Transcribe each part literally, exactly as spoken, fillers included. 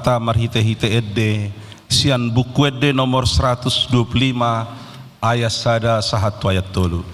Marhite-hite ende sian Buku Ende nomor seratus dua puluh lima, ayat sada sahat tu ayat tolu.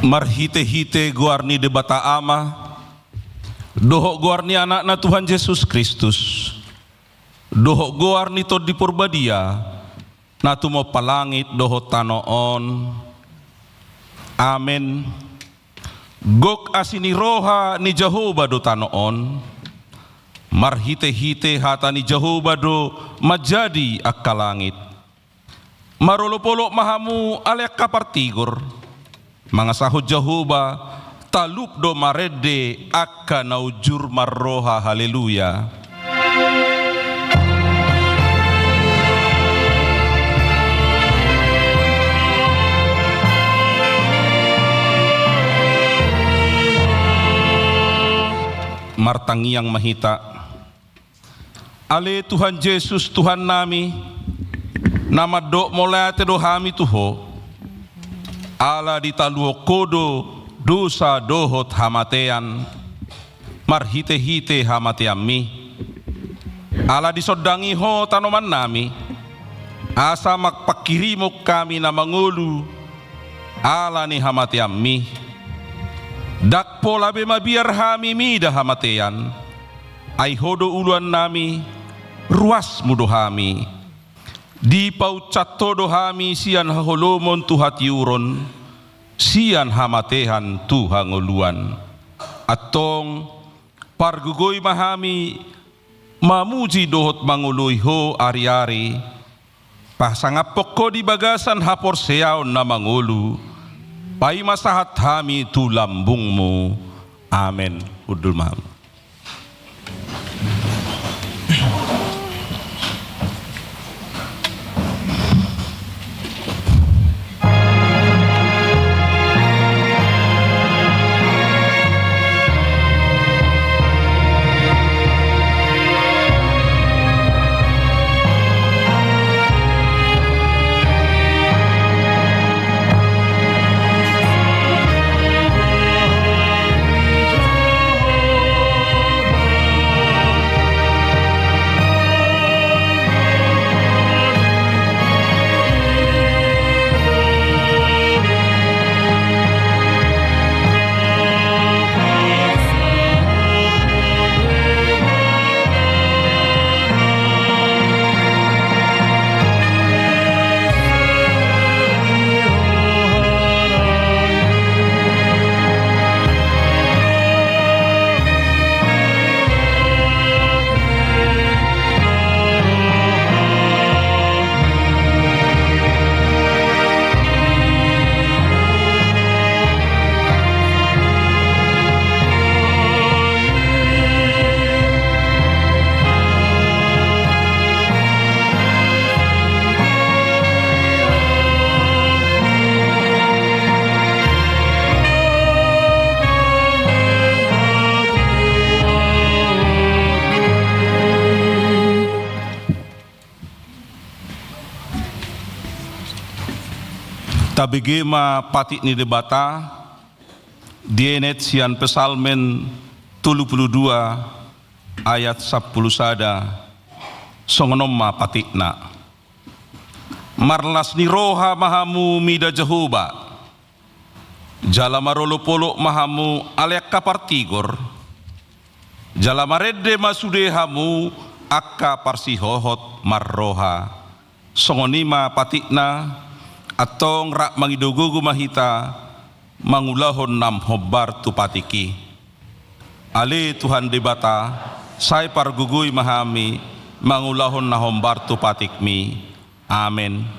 Marhite-hite goar ni Debata Ama, dohot goar ni Anakna Tuhan Jesus Kristus, dohot goar ni Tondi Porbadia, na tumompa langit dohot tano on. Amen. Gok asi ni roha ni Jahowa do tano on, marhite-hite hata ni Jahowa do manjadi angka langit. Marolop-olop ma hamu ale angka partigor, mangasahon Jahowa, talup do marende angka na unjur marroha. Haleluya. Martangiang ma hita. Ale Tuhan Jesus, Tuhannami, na mandok mauliate do hami tu Ho, ala ditaluhon Ho do dosa dohot hamatean, marhite-hite hamateanMi. Ala disondangi Ho tanomannami, asa mangpanghirimon hami na mangolu ala ni hamateanMi. Ndang pola be mabiar hami mida hamatean, ai Ho do uluannami, ruasMu do hami. Dipaunsat Ho do hami sian haholomon tu hatiuron, sian hamatean tu hangoluan. Antong, pargogoi ma hami mamuji dohot mangoloi Ho ari-ari, pasangaphon Ho di bagasan haporseaon na mangolu, paima sahat hami tu lambungMu. Amen. Hundul ma. Tabege ma patik ni Debata, dienet sian Psalmen tolu pulu dua ayat sampulu sada, songon on ma patikna. Marlas ni roha ma hamu mida Jahowa, jala marolopolop ma hamu ale angka partigor, jala marende ma sude hamu angka parsihohot marroha. Songon i ma patikna, antong rap mangido gogo ma hita mangulahon na hombar tu patik i. Ale Tuhan Debata, sai pargogoi ma hami mangulahon na hombar tu patikmi. Amen.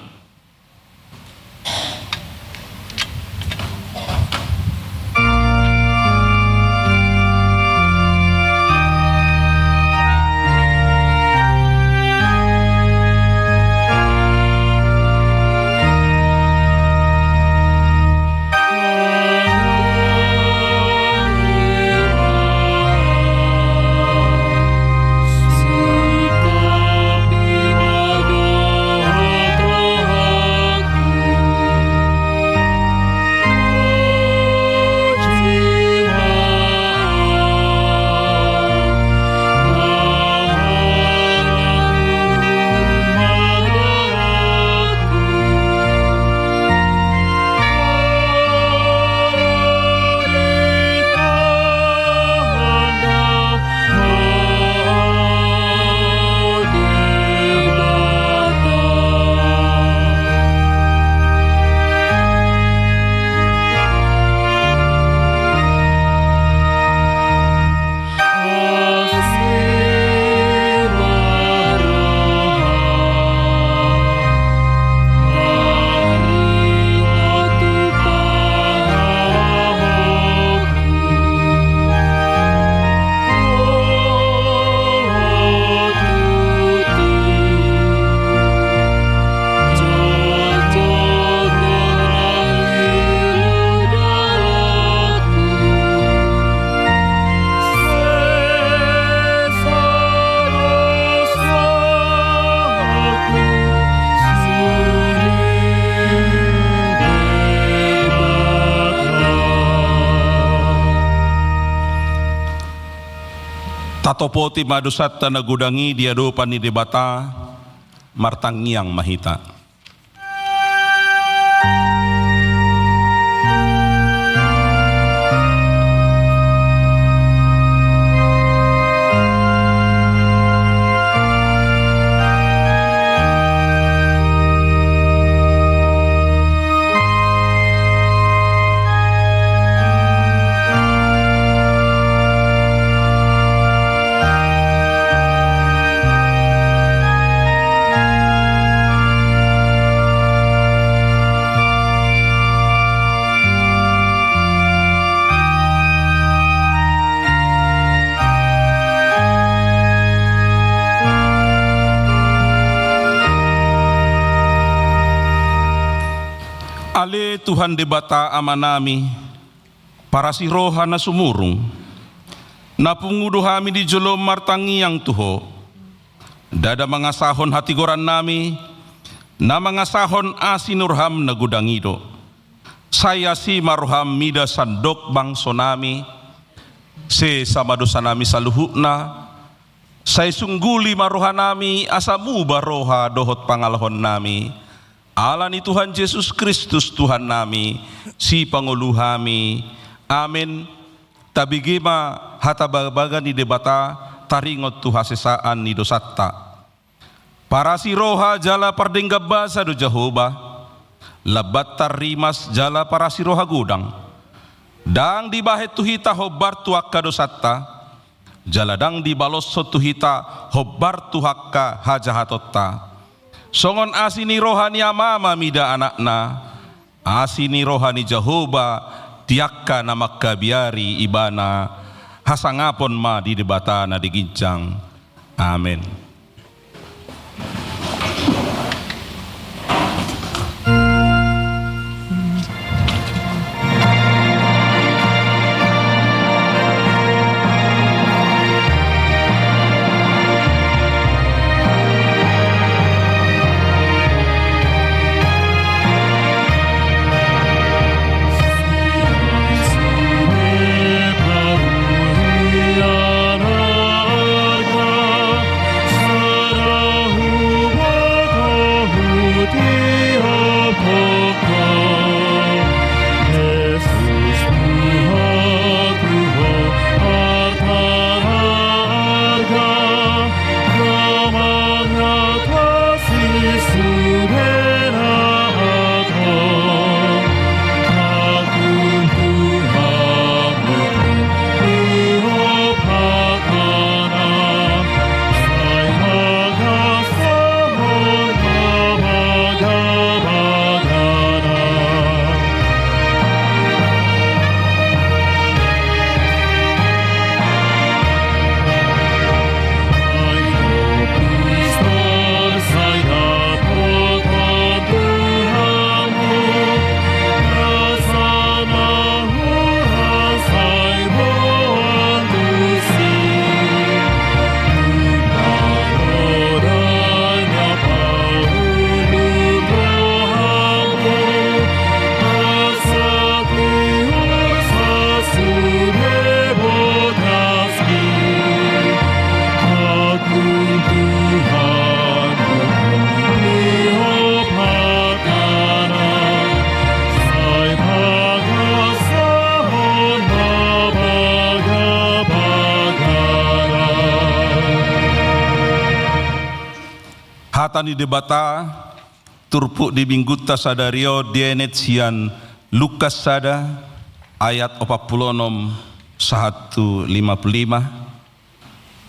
Tatopoti ma dosanta na godang i di adopan ni Debata, martangiang ma hita. Ale Tuhan Debata Amanami, parasi roha na sumurung, na pungu do hami di jolom martangiang tu Ho. Ndada mangasahon hatigorannami, na mangasahon asi ni roham na godang i do. Sai asi ma roham mida sandok bangsonami, sesa ma dosanami saluhutna, sai sungguli ma rohanami asa muba roha dohot pangalahonnami. Ala ni Tuhan Jesus Kristus Tuhannami, sipangolu hami. Amen. Tabege ma hata bagabaga ni Debata, taringot tu hasesaan ni dosanta. Parasi roha jala pardenggan basa do Jahowa, lambat tarrimas jala parasi roha godang. Ndang dibahen tu hita hombar tu angka dosanta, jala ndang dibaloshon tu hita hombar tu angka hajahatonta. Songon asi ni roha ni ama ma mida anakna, asi ni roha ni Jahowa di angka na mangkabiari ibana, hasangapon ma di Debata na di ginjang. Amen. Hata ni Debata, turpuk di Minggunta sadari on dienet sian Lukas sada ayat opat pulu onom sahat tu lima pulu lima.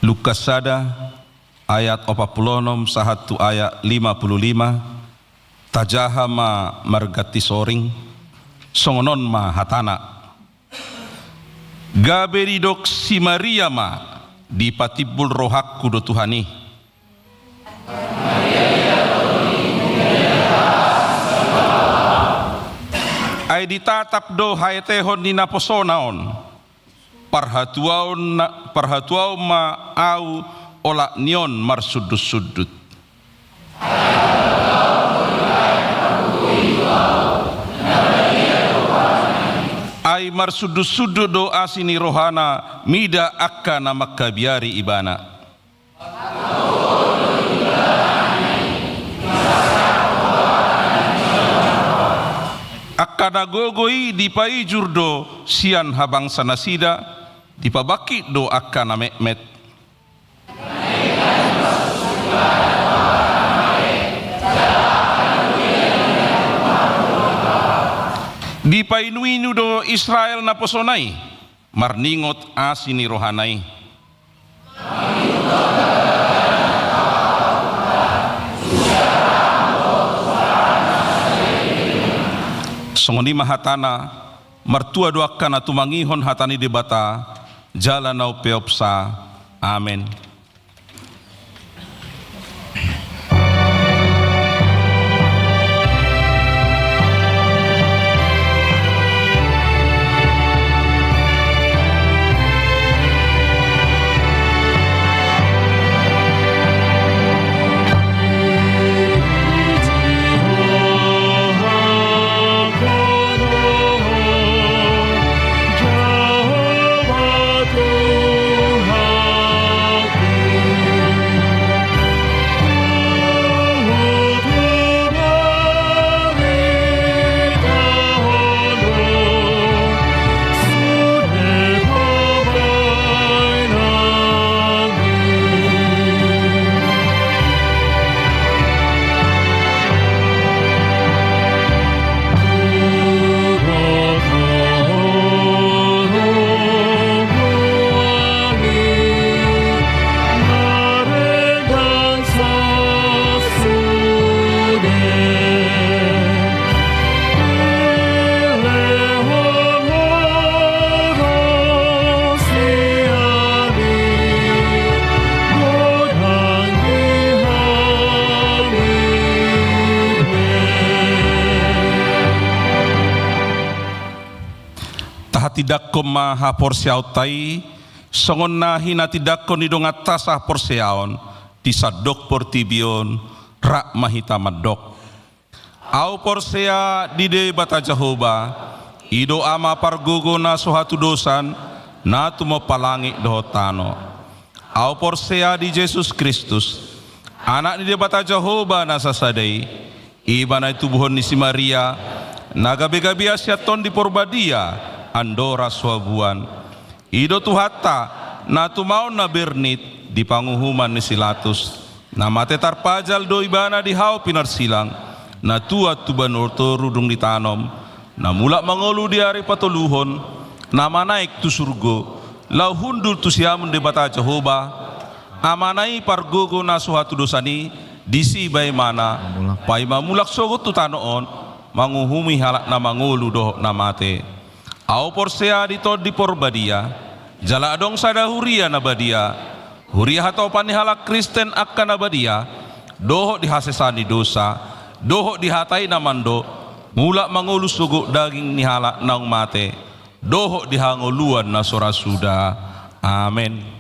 Lukas sada ayat opat pulu onom sahat tu ayat lima pulu lima. Tajaha ma marganti soring. Songon on ma hatana. Gabe didok si Maria ma, dipatimbul rohangku do Tuhan i. Ai ditatap do haetehon ni naposona on. Parhatuaon na, parhatuaon ma ahu olat ni on marsundutsundut. Ai marsundutsundut do asi ni rohana mida angka na mangkabiari ibana. Angka na gogo i dipaijur do sian habangsa nasida, dipabangkit do angka na metmet. Dipainuinu do Israel naposona i, marningot asi ni rohana i. Songon i ma hatana, martua do angka na tumangihon hata ni Debata, jala na umpeopsa. Amen. Tahatindangkon ma haporseaonta i, songon na hinatindangkon ni donganta sahaporseaon di sandok portibi on, rap ma hita mandok. Ahu porsea di Debata Jahowa, i do Ama pargogo na so hatudosan, na tumompa langit dohot tano. Ahu porsea di Jesus Kristus, Anak ni Debata Jahowa na sasada i, i ma na ditubuhon ni si Maria, na gabe-gabe asi Tondi Porbadia, andora so habuan. I do Tuhanta, na tumaon na bernit di panguhuman ni si Latus. Na mate tarpajal do ibana di hau pinarsilang, na tuat tu banua toru dung ditanom, na mulak mangolu di ari patoluhon, na manaek tu surgo, laho hundul tu siamun Debata Jahowa, Amana i pargogo na so hatudosan i, disi ma ibana, paima mulak sogot tu tano on, manguhumi halak na mangolu dohot na mate. Ahu porsea di Tondi Porbadia, jala adong sada huria na badia, huria hatopan ni halak Kristen angka na badia, dohot di hasesaan ni dosa, dohot di hata i na mandok, mulak mangolu sogot daging ni halak naung mate, dohot di hangoluan na so ra suda. Amen.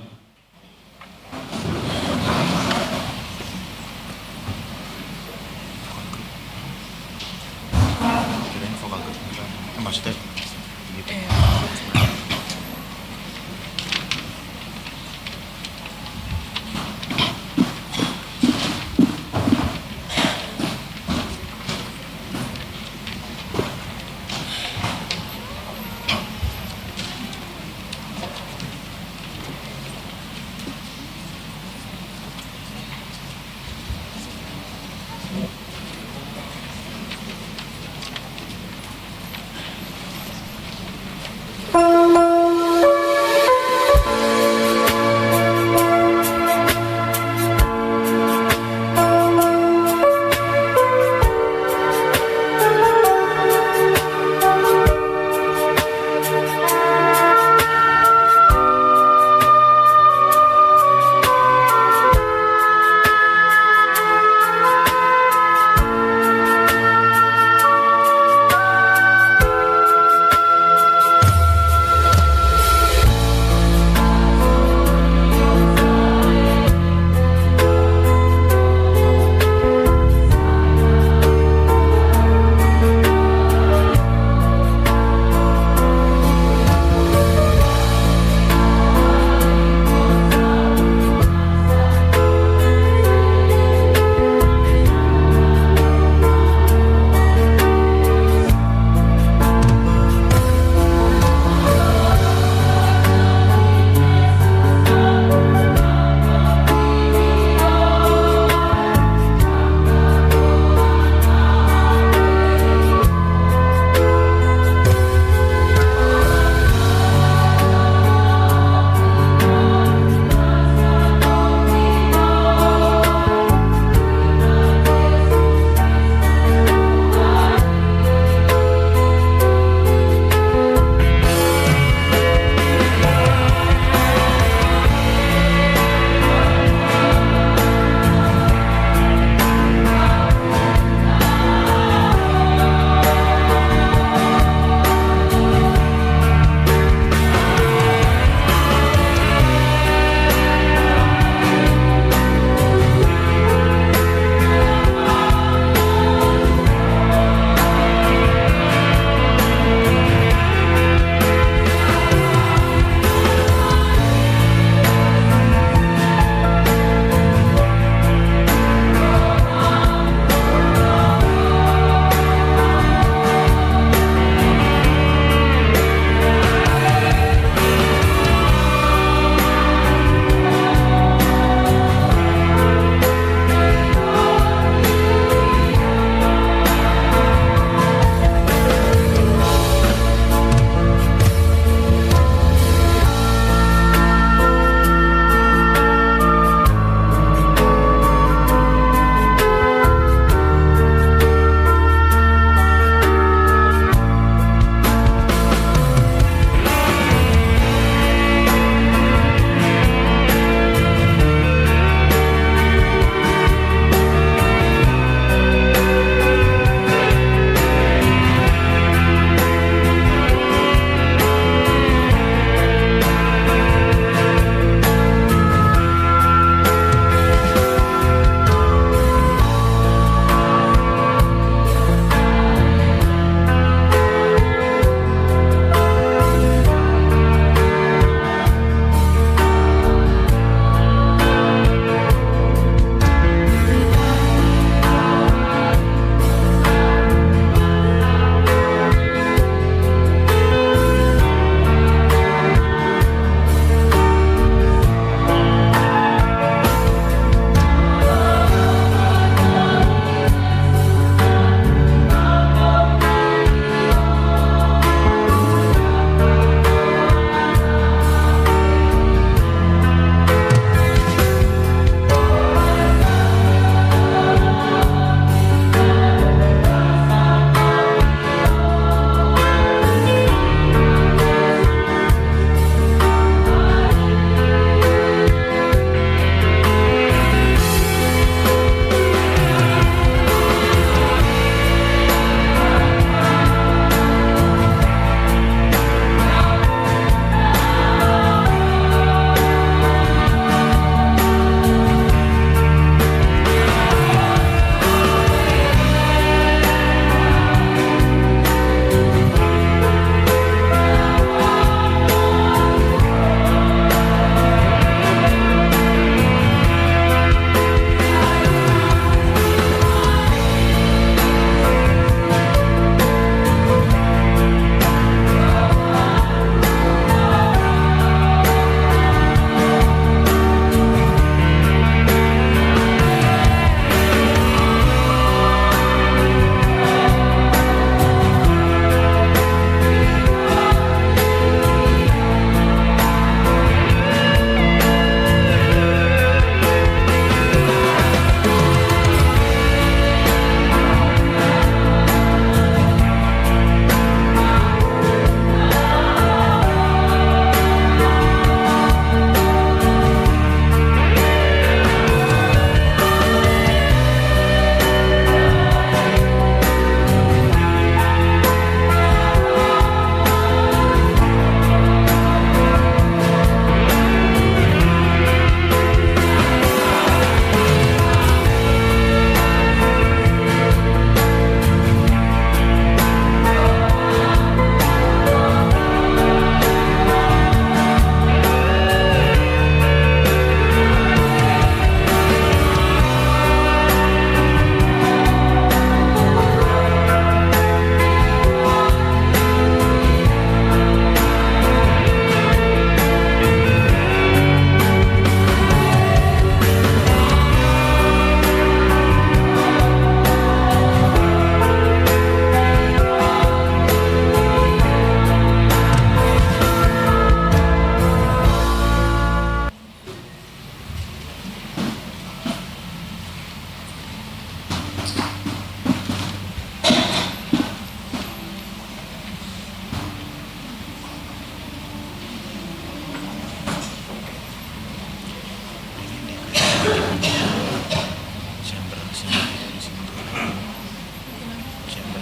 chamber,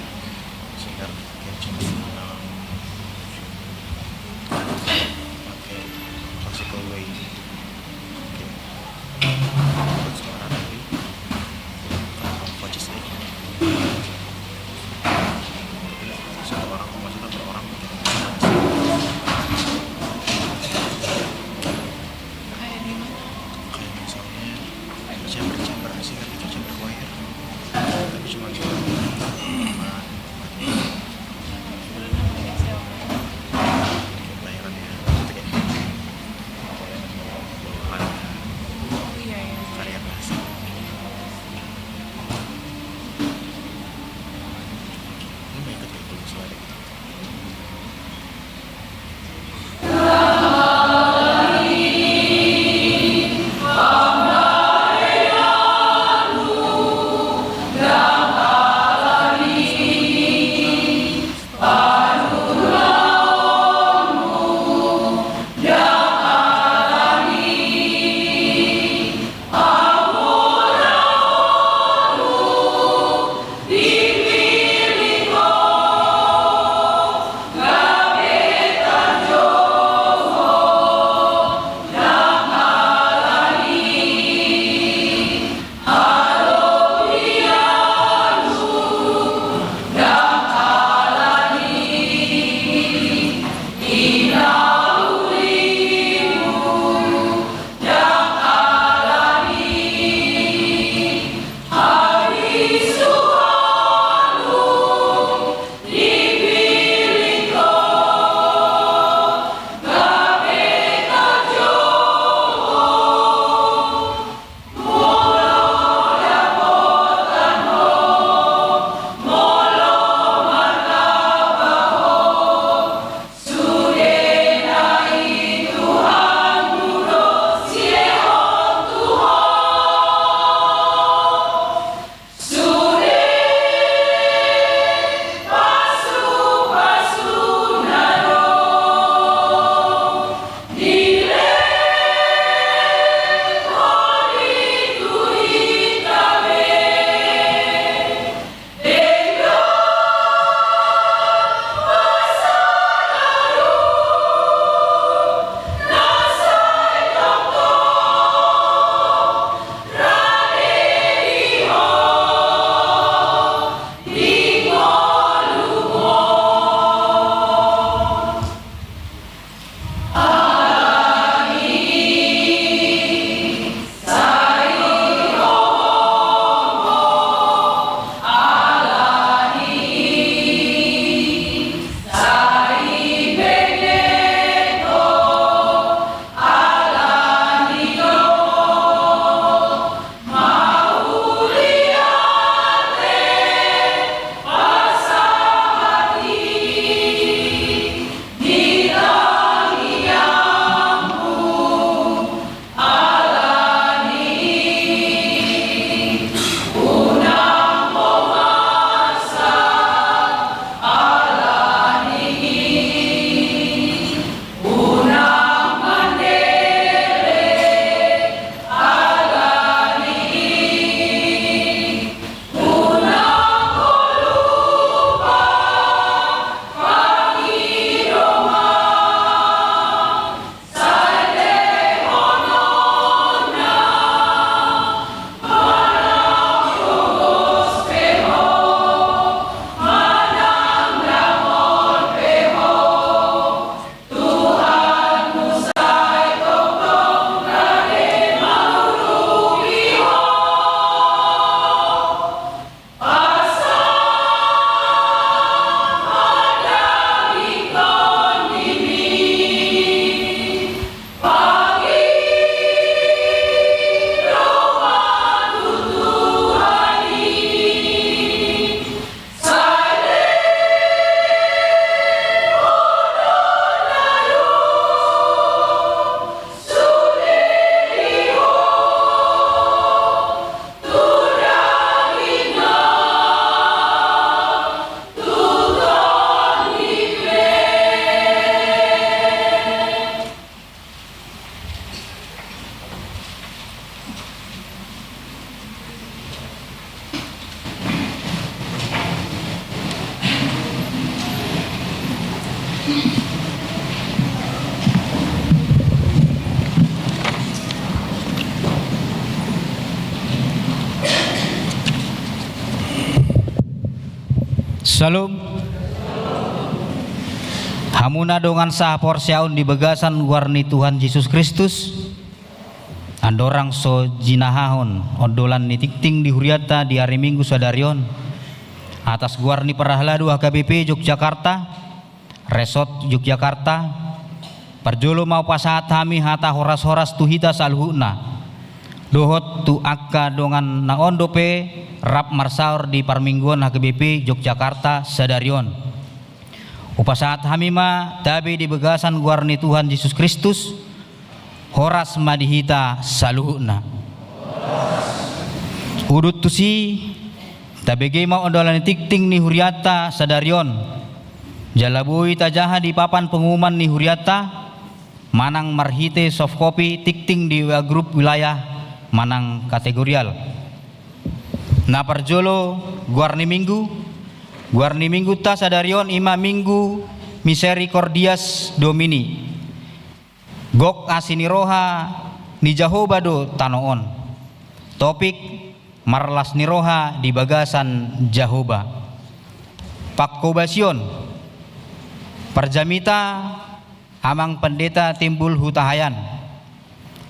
singer, air chamber, uh, pakai classical way. Oke. Buat suara, tapi kalau voice aid, satu orang, maksudnya per orang. Kayak gimana? Kayak misalnya chamber, chamber singer gitu, chamber choir. Tapi cuma dua. Nah, Syalom. Hamuna dongan sahaporseaon di bagasan goar ni Tuhan Jesus Kristus, andorang so jinahahon ondolan ni tingting di hurianta di ari Minggu sadari on, atas goar ni parhalado H K B P Yogyakarta, Resort Yogyakarta, parjolo ma hupasahat hami hata horas-horas tu hita saluhutna, dohot tu angka dongan na on dope rap marsaor di parmingguon H K B P Yogyakarta sadari on. Hupasahat hami ma tabe di bagasan goar ni Tuhan Jesus Kristus, horas ma di hita saluhutna. Udut tusi, tabege ma ondolan ni tingting ni hurianta sadari on. Jala boi tajaha di papan pengumuman ni hurianta, manang marhite soft copy tingting di W A grup wilayah manang kategorial. Na parjolo, goar ni minggu. Goar ni minggunta sadari on i ma Minggu Misericordias Domini. Gok asi ni roha ni Jahowa do tano on. Topik: Marlas ni roha di bagasan Jahowa. Pangkobasion. Parjamita Amang Pendeta Timbul Hutahaean.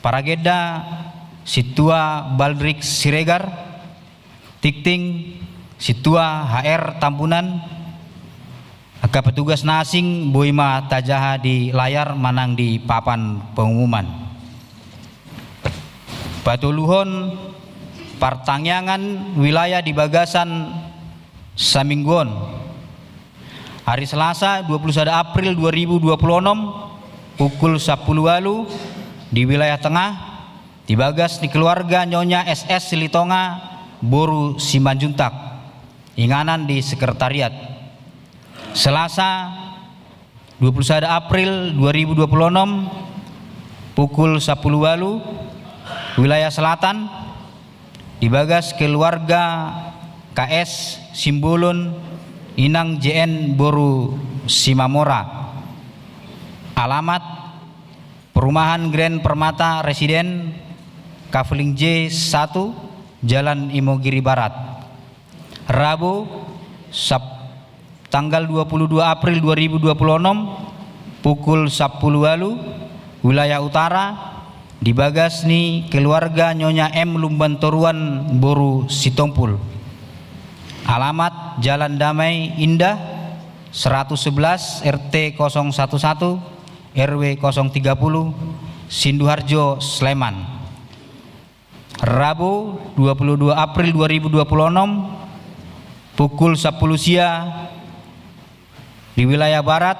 Paragenda: Sintua Baldrik Siregar. Tingting: Sintua H R Tambunan. Angka petugas na asing boi ma tajaha di layar manang di papan pengumuman. Patoluhon: Partangiangan wilayah di bagasan samingguon. Ari Selasa, dua puluh sada April dua ribu dua puluh onom, pukul sampulu ualu, di wilayah tengah, di bagas ni keluarga Nyonya S S Silitonga, boru Simanjuntak, inganan di sekretariat. Selasa, dua puluh sada April dua ribu dua puluh onom, pukul sampulu ualu, wilayah selatan, di bagas keluarga K S Simbolon, Inang J N boru Simamora. Alamat: Perumahan Grand Permata Residen, Kafling J satu, Jalan Imogiri Barat. Rabu, Sab-, tanggal dua puluh dua April dua ribu dua puluh onom, pukul sampulu ualu, wilayah utara, di bagas ni keluarga Nyonya M Lumbantoruan boru Sitompul. Alamat: Jalan Damai Indah, seratus sebelas, R T kosong satu satu, R W kosong tiga puluh, Sinduharjo, Sleman. Rabu, dua puluh dua April dua ribu dua puluh onom, pukul sampulu sia, di wilayah barat,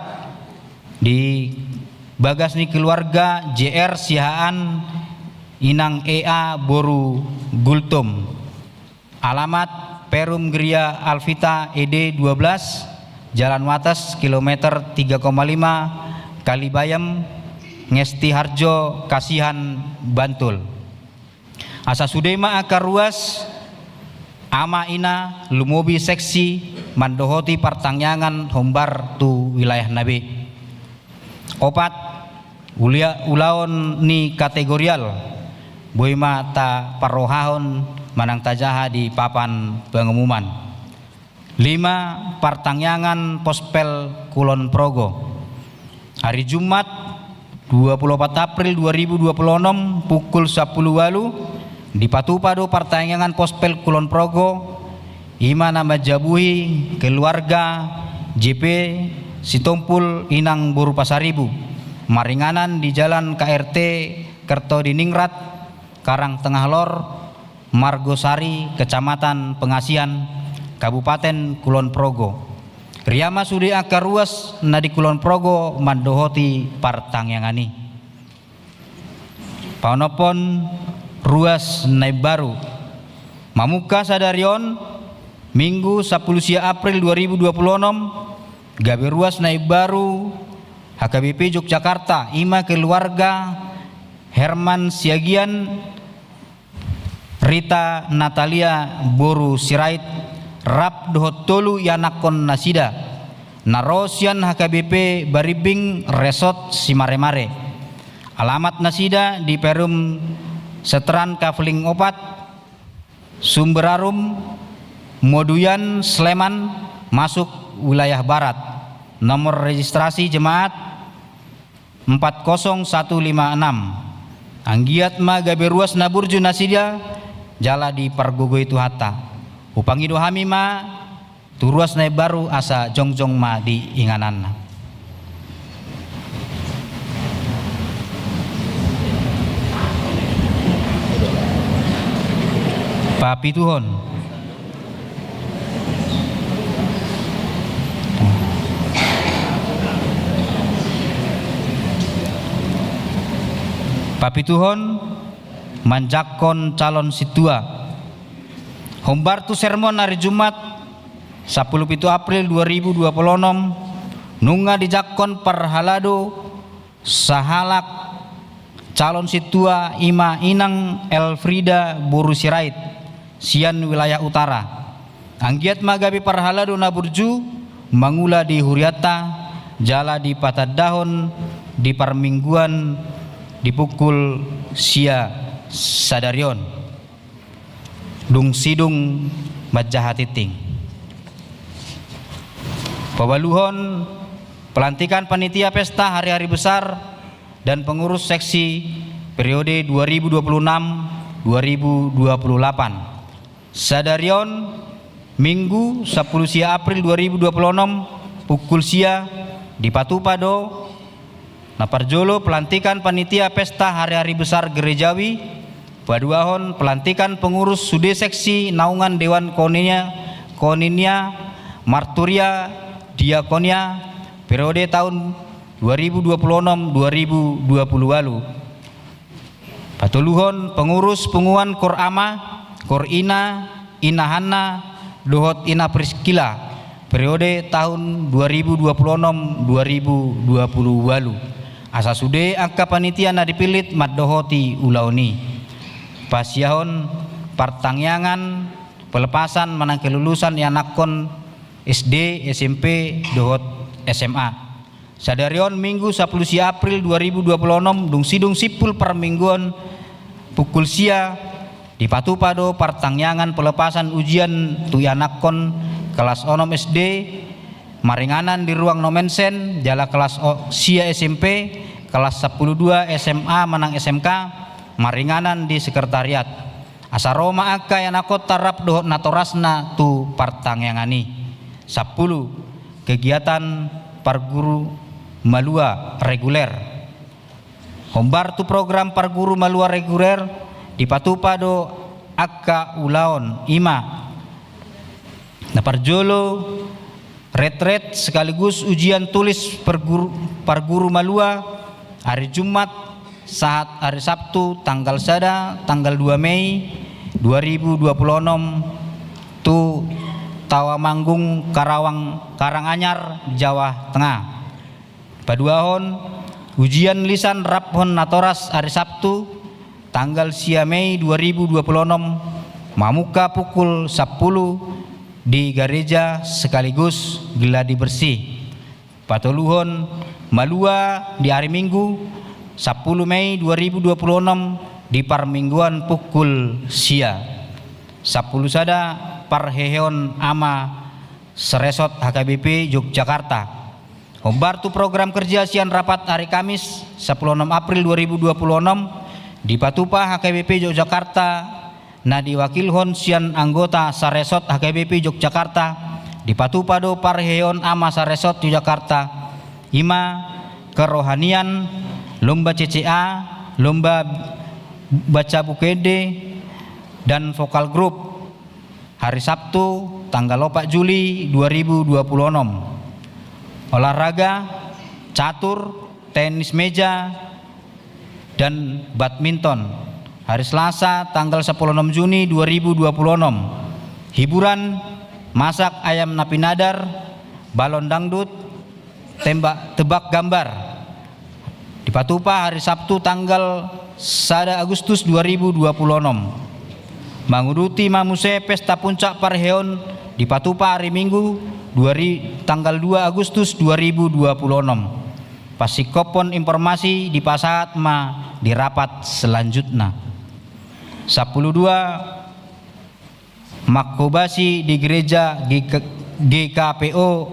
di bagas ni keluarga J R Siahaan, Inang E A boru Gultom. Alamat: Perum Geria Alvita E D dua belas, Jalan Wates, kilometer tiga koma lima, Kalibayam, Ngesti Harjo, Kasihan, Bantul. Asa sude ma angka ruas, ama ina, lumobi seksi, mandohoti partangiangan hombar tu wilayahna be. Opat, ulia-, ulaon ni kategorial, boi ma taparrohahon manang tajaha di papan pengumuman. Lima, partangiangan Pospel Kulon Progo. Ari Jumat, dua puluh opat April dua ribu dua puluh onom, pukul sampulu ualu, dipatupa do partangiangan Pospel Kulon Progo, i ma na manjabuhi keluarga J P Sitompul Inang boru Pasaribu, maringanan di Jalan K R T Kertodiningrat, Karang Tengah Lor, Margosari, Kecamatan Pengasian, Kabupaten Kulon Progo. Ria ma sude angka ruas na di Kulon Progo mandohoti partangiangan i. Paonomhon ruas na imbaru. Mamungka sadari on, Minggu sampulu sia April dua ribu dua puluh onom, gabe ruas na imbaru H K B P Yogyakarta, i ma keluarga Herman Siagian, Rita Natalia boru Sirait, rap dohot tolu ianakhon nasida, na ro sian H K B P Barimbing Resort Simaremare. Alamat nasida di Perum Seteran Kafling opat, Sumberarum, Moduyan, Sleman, masuk wilayah barat. Nomor registrasi jemaat empat kosong satu lima enam. Anggiat ma gabe ruas na burju nasida jala dipargogoi Tuhanta. Hupangido hami ma tu ruas na imbaru asa jongjong ma di ingananna. Papituhon. Papituhon manjangkon calon sintua. Hombar tu sermon ari Jumat, sampulu pitu April dua ribu dua pulu onom, nunga dijangkon parhalado sahalak calon sintua, i ma Inang Elfrida boru Sirait, sian wilayah Utara. Anggiat ma gabe parhalado na burju mangula di hurianta, jala dipatandahon di parmingguan di pukul sia sadari on. Dung sidung manjaha tingting. Paualuhon, pelantikan panitia pesta hari-hari besar dan pengurus seksi periode dua ribu dua puluh enam dua ribu dua puluh delapan. Sadari on, Minggu, sampulu sia April dua ribu dua puluh onom, pukul sia, dipatupa do na parjolo pelantikan panitia pesta hari-hari besar gerejawi, paduahon pelantikan pengurus sude seksi naungan Dewan Koinonia, Koinonia, Marturia, Diakonia, periode tahun dua ribu dua puluh onom dua ribu dua puluh ualu. Patoluhon pengurus punguan Kor Ama, Kor Ina, Ina Hanna, dohot Ina Priskila, periode tahun dua ribu dua puluh onom dua ribu dua puluh ualu. Asa sude angka panitia na dipillit mandohoti ulaon i. Pasiahon partangiangan pelepasan manang kelulusan ianakhon S D, S M P, dohot S M A. Sadari on Minggu sampulu sia April dua ribu dua puluh onom, dung sidung simpul parmingguon pukul sia, dipatupa do partangiangan pelepasan ujian tu ianakhon kelas onom S D, maringanan di ruang nomensen, jala kelas o-, sia S M P, kelas sampulu dua S M A manang S M K, maringanan di sekretariat. Asa ro ma angka ianakhonta rap dohot natorasna tu partangiangan i. Sampulu, kegiatan parguru malua reguler. Hombar tu program parguru malua reguler, dipatupa do angka ulaon, i ma na parjolo, retret sekaligus ujian tulis parguru, parguru malua, ari Jumat sahat ari Sabtu tanggal sada, tanggal dua Mei dua ribu dua puluh onom, tu Tawamanggung, Karawang, Karanganyar, Jawa Tengah. Paduahon, ujian lisan raphon natoras ari Sabtu, tanggal sia Mei dua ribu dua puluh onom, mamungka pukul sampulu di gareja sekaligus gladi bersih. Patoluhon, malua di ari Minggu, sampulu Mei dua ribu dua puluh onom, di parmingguan pukul sia. Sampulu sada, parheheon ama saresort H K B P Yogyakarta. Hombar tu program kerja sian rapat ari Kamis, sampulu onom April dua ribu dua puluh onom, dipatupa H K B P Yogyakarta na diwakilhon sian anggota saresort H K B P Yogyakarta, dipatupa do parheheon ama saresort Yogyakarta, i ma kerohanian, lomba C C A, lomba baca buku ende, dan vokal grup. Hari Sabtu, tanggal opat Juli dua ribu dua puluh onom. Olahraga, catur, tenis meja, dan badminton. Hari Selasa, tanggal sampulu onom Juni dua ribu dua puluh onom. Hiburan, masak ayam na pinadar, balon dangdut, tembak, tebak gambar. Dipatupa hari Sabtu tanggal sada Agustus dua ribu dua puluh onom. Manguduti ma muse pesta puncak parheheon dipatupa hari Minggu dua ri-, tanggal dua Agustus dua ribu dua puluh onom. Pasingkophon informasi dipasahat ma di rapat selanjutna. Sampulu dua, manghobasi di gereja G K, G K P O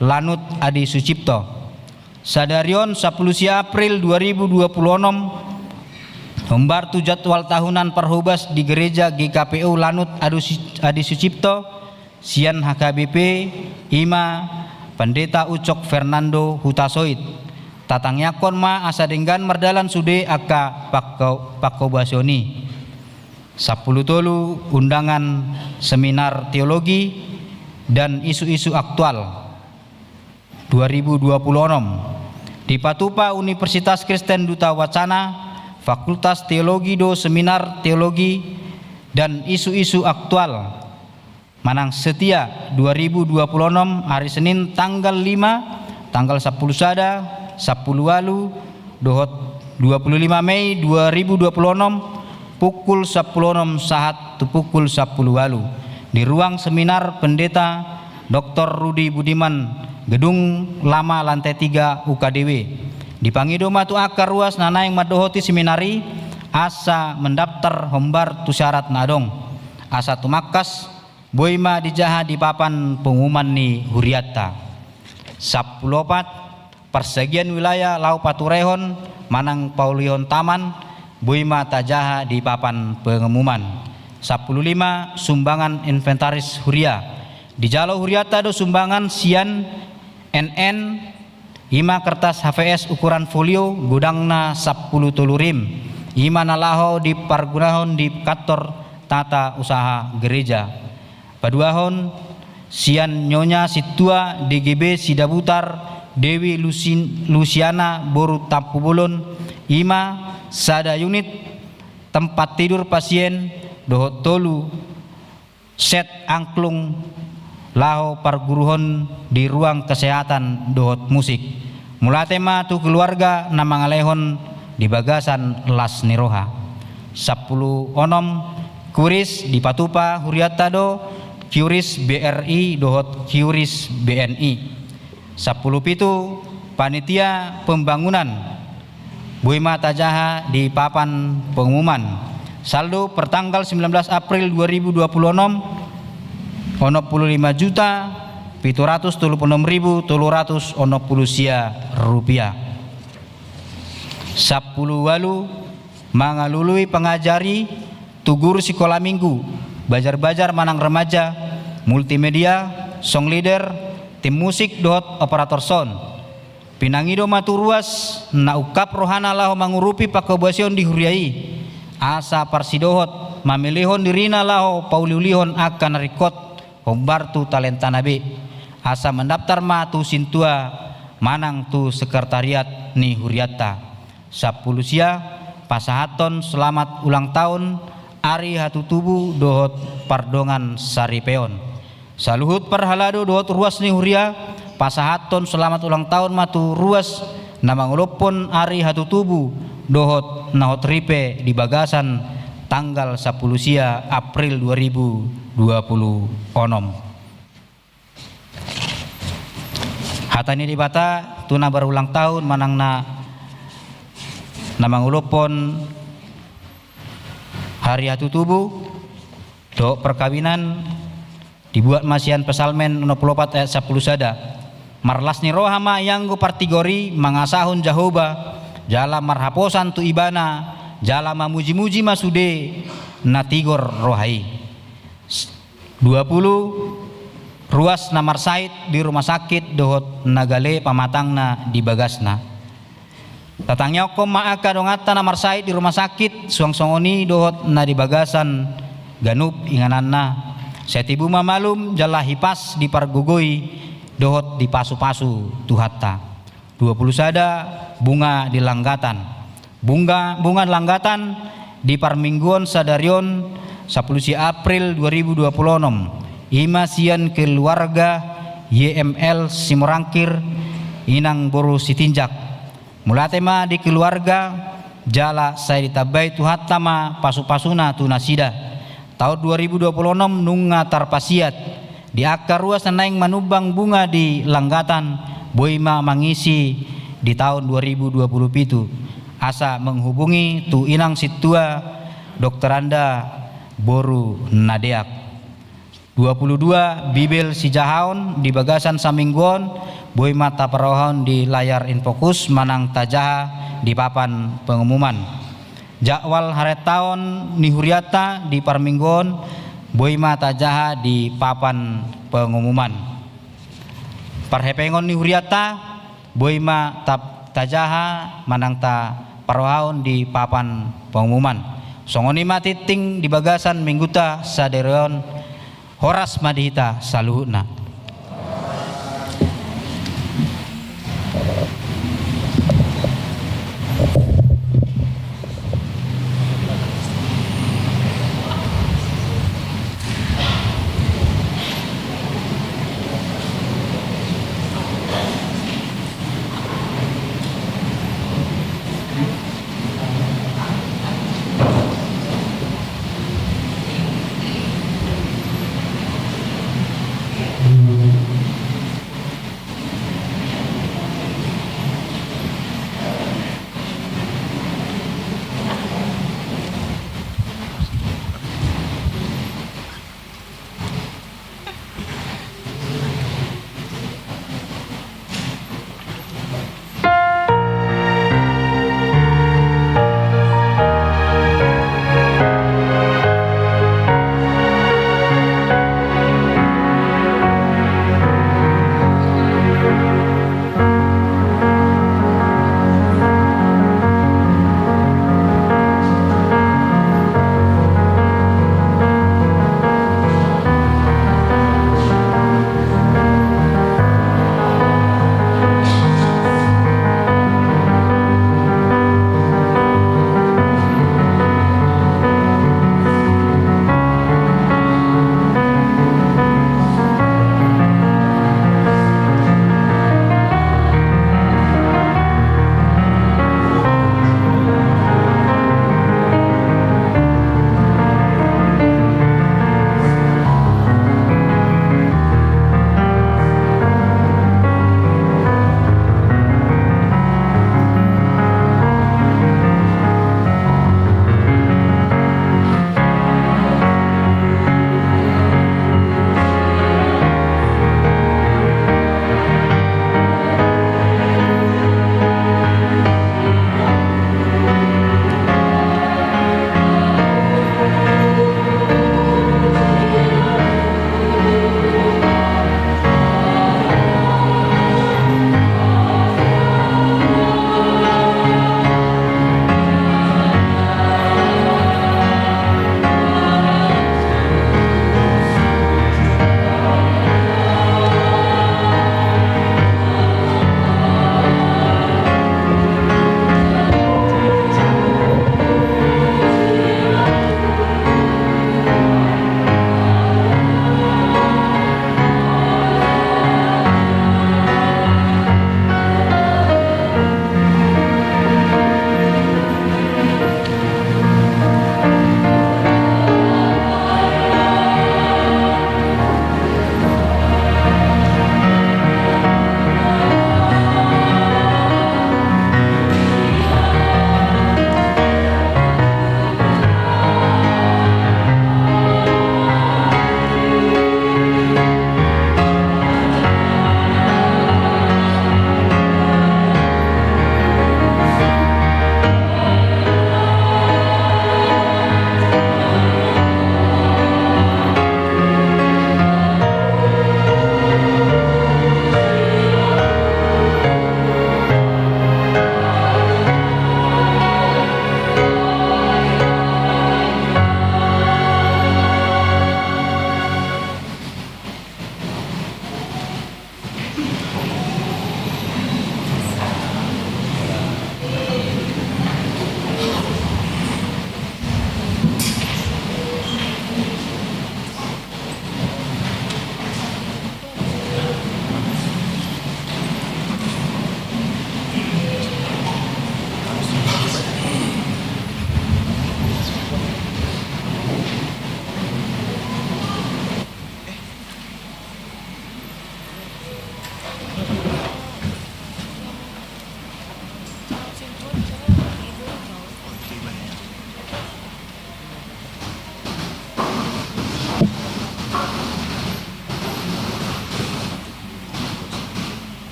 Lanut Adi Sucipto. Sadari on, sampulu sia April dua ribu dua puluh onom, hombar tu jadwal tahunan parhobas di Gereja G K P O Lanut Adu Si-, Adi Sucipto, sian H K B P, i ma Pendeta Ucok Fernando Hutasoit. Tatangiangkon ma asa denggan mardalan sude angka pangko-, pangkobasion i. Sampulu tolu, undangan seminar teologi dan isu-isu aktual dua ribu dua puluh onom. Dipatupa Universitas Kristen Duta Wacana, Fakultas Teologi do seminar teologi dan isu-isu aktual manang setia dua ribu dua puluh onom, hari Senin tanggal lima, tanggal sampulu sada, sampulu ualu, dohot dua puluh lima Mei dua ribu dua puluh onom, pukul sampulu onom sahat tu pukul sampulu ualu, di ruang seminar Pendeta Doktor Rudi Budiman, Gedung Lama, lantai tiga, U K D W. Dipangido ma tu angka ruas na naeng mandohoti seminar i asa mendaftar hombar tu syarat na adong, asa tumangkas boi ma dijaha di papan pengumuman ni hurianta. Sampulu opat, parsagian wilayah laho paturehon manang paulihon taman, boi ma tajaha di papan pengumuman. Sampulu lima, sumbangan inventaris huria. Dijalo hurianta do sumbangan sian N N, i ma kertas H V S ukuran folio, godangna sampulu tolu rim, i ma na laho dipargunahon di kantor tata usaha gereja. Paduahon, sian Nyonya Sintua D G B Sidabutar Dewi Lusin-, Lusiana boru Tampubolon, i ma sada unit tempat tidur pasien dohot tolu set angklung laho parguruhon di ruang kesehatan dohot musik. Mauliate ma tu keluarga na mangalehon di bagasan las ni roha. Sampulu onom, kuris, dipatupa hurianta do kuris B R I dohot kuris B N I. Sampulu pitu, panitia pembangunan, boi ma tajaha di papan pengumuman. Saldo per tanggal sembilan belas April dua ribu dua puluh onom, onom pulu lima juta pitu ratus tolu pulu onom ribu tolu ratus onom pulu sia rupiah. Sampulu ualu, mangalului pangajari tu guru sikola minggu, bajar-bajar manang remaja, multimedia, song leader, tim musik dohot operator sound. Pinangido ma tu ruas na ungkap rohana laho mangurupi pangkobasion di huria i, asa parsidohot mamelehon dirina laho pauliulihon angka na ringkot hombar tu talentana be, asa mandaftar ma tu sintua manang tu sekretariat ni hurianta. Sampulu sia, pasahathon selamat ulang tahun ari hatutubu dohot pardongan saripeon. Saluhut parhalado dohot ruas ni huria, pasahathon selamat ulang tahun ma tu ruas na mangolophon ari hatutubu dohot na hot ripe di bagasan tanggal sampulu sia April dua ribu dua puluh onom. Hata ni Debata tu na berulang tahun manang na, na mangolophon hari hatutubu dohot perkawinan, dibuat ma sian Psalmen onom pulu opat ayat sampulu sada. Marlas ni roha ma ianggo partigor i mangasahon Jahowa, jala marhaposan tu Ibana, jala mamujimuji ma sude na tigor roha i. Dua pulu, ruas na marsahit di rumah sakit dohot na gale pamatangna di bagasna. Tatangiangkon ma angka donganta na marsahit di rumah sakit, suang songon i dohot na di bagasan ganup ingananna. Sai tibu ma malum jala hipas dipargogoi dohot dipasupasu Tuhanta. Dua pulu sada, bunga di langgatan. Bunga, bunga di langgatan di parmingguon sadari on, sampulu sia April dua ribu dua pulu onom, i ma sian keluarga Y M L Simorangkir, inang boru Sitinjak. Mauliate ma di keluarga, jala sai ditambai Tuhanta ma pasupasuna tu nasida. Taon dua ribu dua pulu onom nunga tarpasiat. Di angka ruas na naeng manumbang bunga di langgatan, boi ma mangisi di taon dua ribu dua pulu pitu. Asa menghubungi tu inang sintua Doktoranda boru Nadeak. dua puluh dua, Bibel sijahaon di bagasan saminggu on, boi ma taparrohahon di layar Infocus manang tajaha di papan pengumuman. Jadwal harentaon ni hurianta di parmingguon boi ma tajaha di papan pengumuman. Parhepengon ni hurianta boi ma ta-, tajaha manang taparrohahon di papan pengumuman. Songon i ma tingting di bagasan mingguta sadari on. Horas ma di hita saluhutna.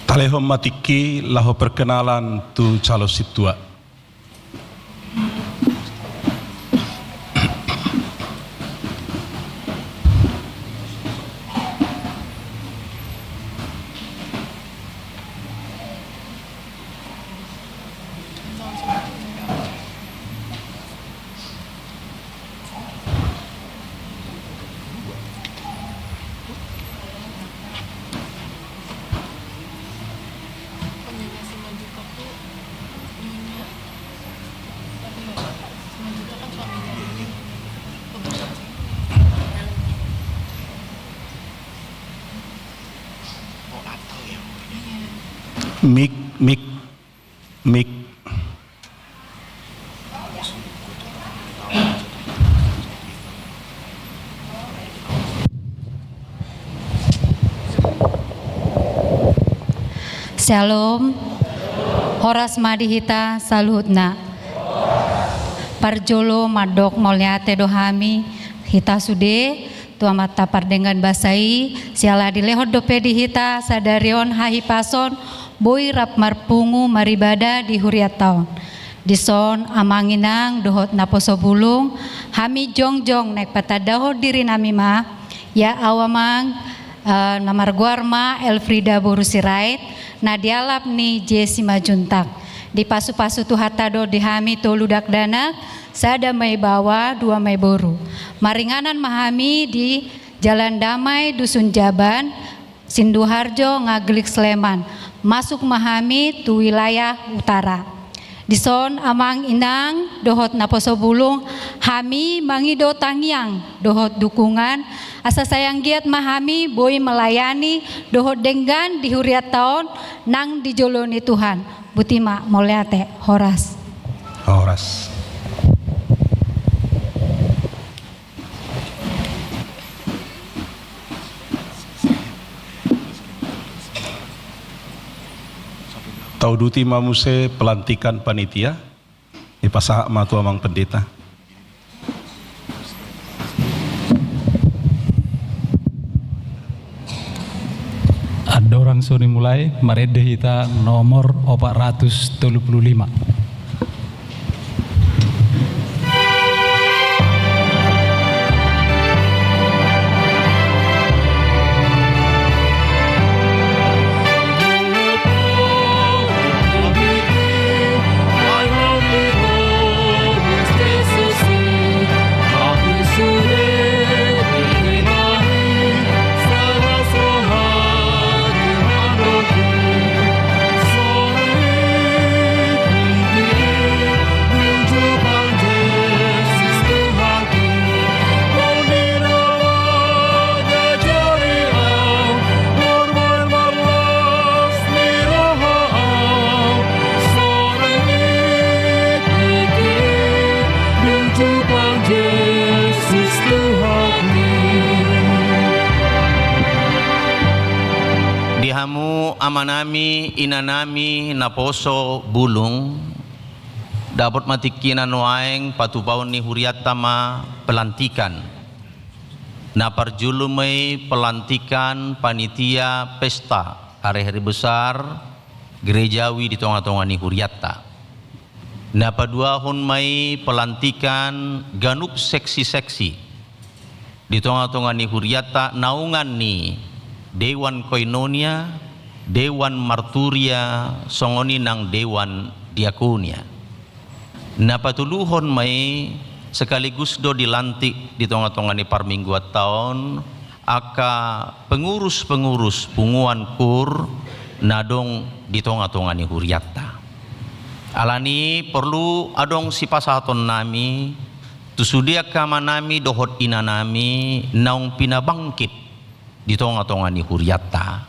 Talehon ma tingki laho perkenalan tu calon sintua. Mik, mik. Mik. Syalom. Horas ma di hita saluhutna. Parjolo mandok mauliate do hami hita sude tu Amanta pardenggan basa i, siala dilehon dope di hita sadari on hahipason, boi rap marpungu maribada di hurianta on. Dison amang inang dohot naposo bulung, hami jongjong naeng patandahon dirinami ma, ia au amang, eh, na margoar ma Elfrida boru Sirait, na dialap ni J Simanjuntak. Dipasupasu Tuhanta do di hami tolu dakdanak, sada ma i baoa, dua ma i boru. Maringanan ma hami di Jalan Damai, Dusun Jaban, Sinduharjo, Ngaglik, Sleman. Masuk ma hami tu wilayah utara. Dison amang inang dohot naposo bulung, hami mangido tangiang dohot dukungan, asa sai anggiat ma hami boi melayani dohot denggan di hurianta on nang di jolo ni Tuhan. Boti ma, mauliate, horas. Horas. Tauduti ma muse pelantikan panitia, dipasahat ma tu amang pendeta. Andorang Langsung dimulai, marende hita nomor opat ratus tolu puluh lima. Di hamu amanami, inanami, naposo bulung, dapot ma tingkina nuaeng patupaon ni hurianta ma pelantikan. Na parjolo ma i pelantikan panitia pesta hari-hari besar gerejawi di tonga-tonga ni hurianta. Na paduahon ma i pelantikan ganup seksi-seksi di tonga-tonga ni hurianta naungan ni Dewan Koinonia, Dewan Marturia, songon i nang Dewan Diakonia. Na patoluhon ma i sekaligus do dilantik di tonga-tonga ni parmingguanta on angka pengurus-pengurus punguan kur na adong di tonga-tonga ni hurianta. Alani i porlu adong sipasahatonnami tu sude angka amanami dohot inanami naung pinabangkit di tonga-tonga ni hurianta.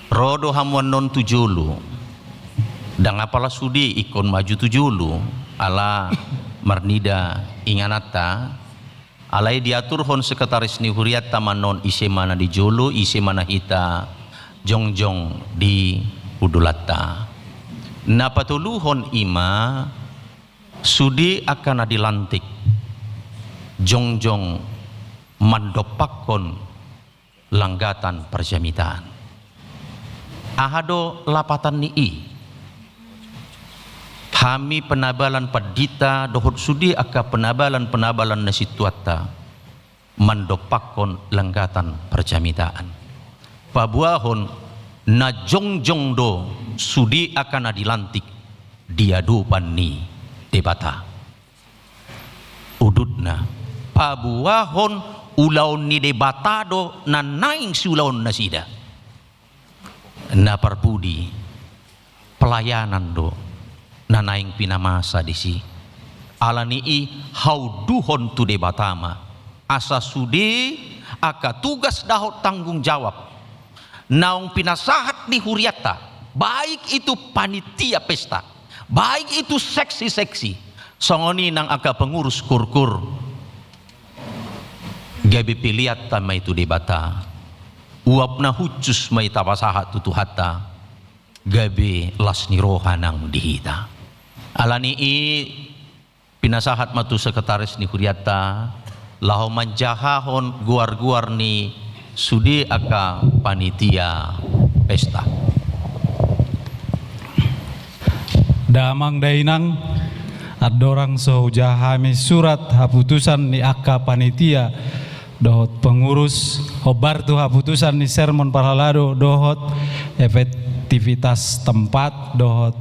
Ro do hamu annon tu jolo. Ndang apala sude ingkon maju tu jolo, ala marnida ingananta. Alai diaturhon sekretaris ni hurianta ma annon ise ma na di jolo, ise ma na hita jongjong di hundulanta. Na patoluhon i ma sude angka na dilantik jongjong mandompakkon langgatan parjamitaan. Aha do lapatan ni i? Hami penabalan pandita dohot sude angka penabalan-penabalan na sintuanta mandompakkon langgatan parjamitaan. Paboahon na jongjong do sude angka na dilantik di adopan ni Debata. Udutna, paboahon ulaon ni Debata do na naeng siulaonnasida. Na parpudi, pelayanan do na naeng pinamasa disi. Alani i hauduhon tu Debata ma asa sude angka tugas dohot tanggung jawab naung pinasahat ni hurianta, baik itu panitia pesta, baik itu seksi-seksi, songon i nang angka pengurus kur-kur, gabe peleanta ma i tu Debata, uap na hushus ma i tapasahat tu Tuhanta, gabe las ni roha nang di hita. Alani i pinasahat ma tu sekretaris ni hurianta laho manjahahon goar-goar ni sude angka panitia pesta. Damang dainang, andorang so hujaha hami surat haputusan ni angka panitia dohot pengurus, hombar tu haputusan ni sermon parhalado dohot efektivitas tempat dohot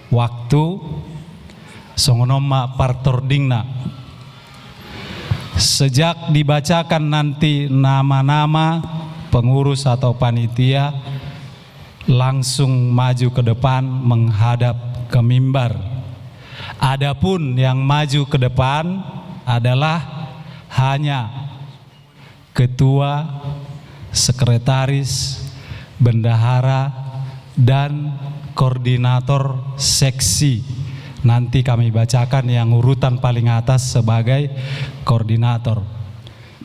waktu, songon on ma partordingna. Sejak dibacakan nanti nama-nama pengurus atau panitia, langsung maju ke depan menghadap ke mimbar. Adapun yang maju ke depan adalah hanya ketua, sekretaris, bendahara, dan koordinator seksi. Nanti kami bacakan yang urutan paling atas sebagai koordinator.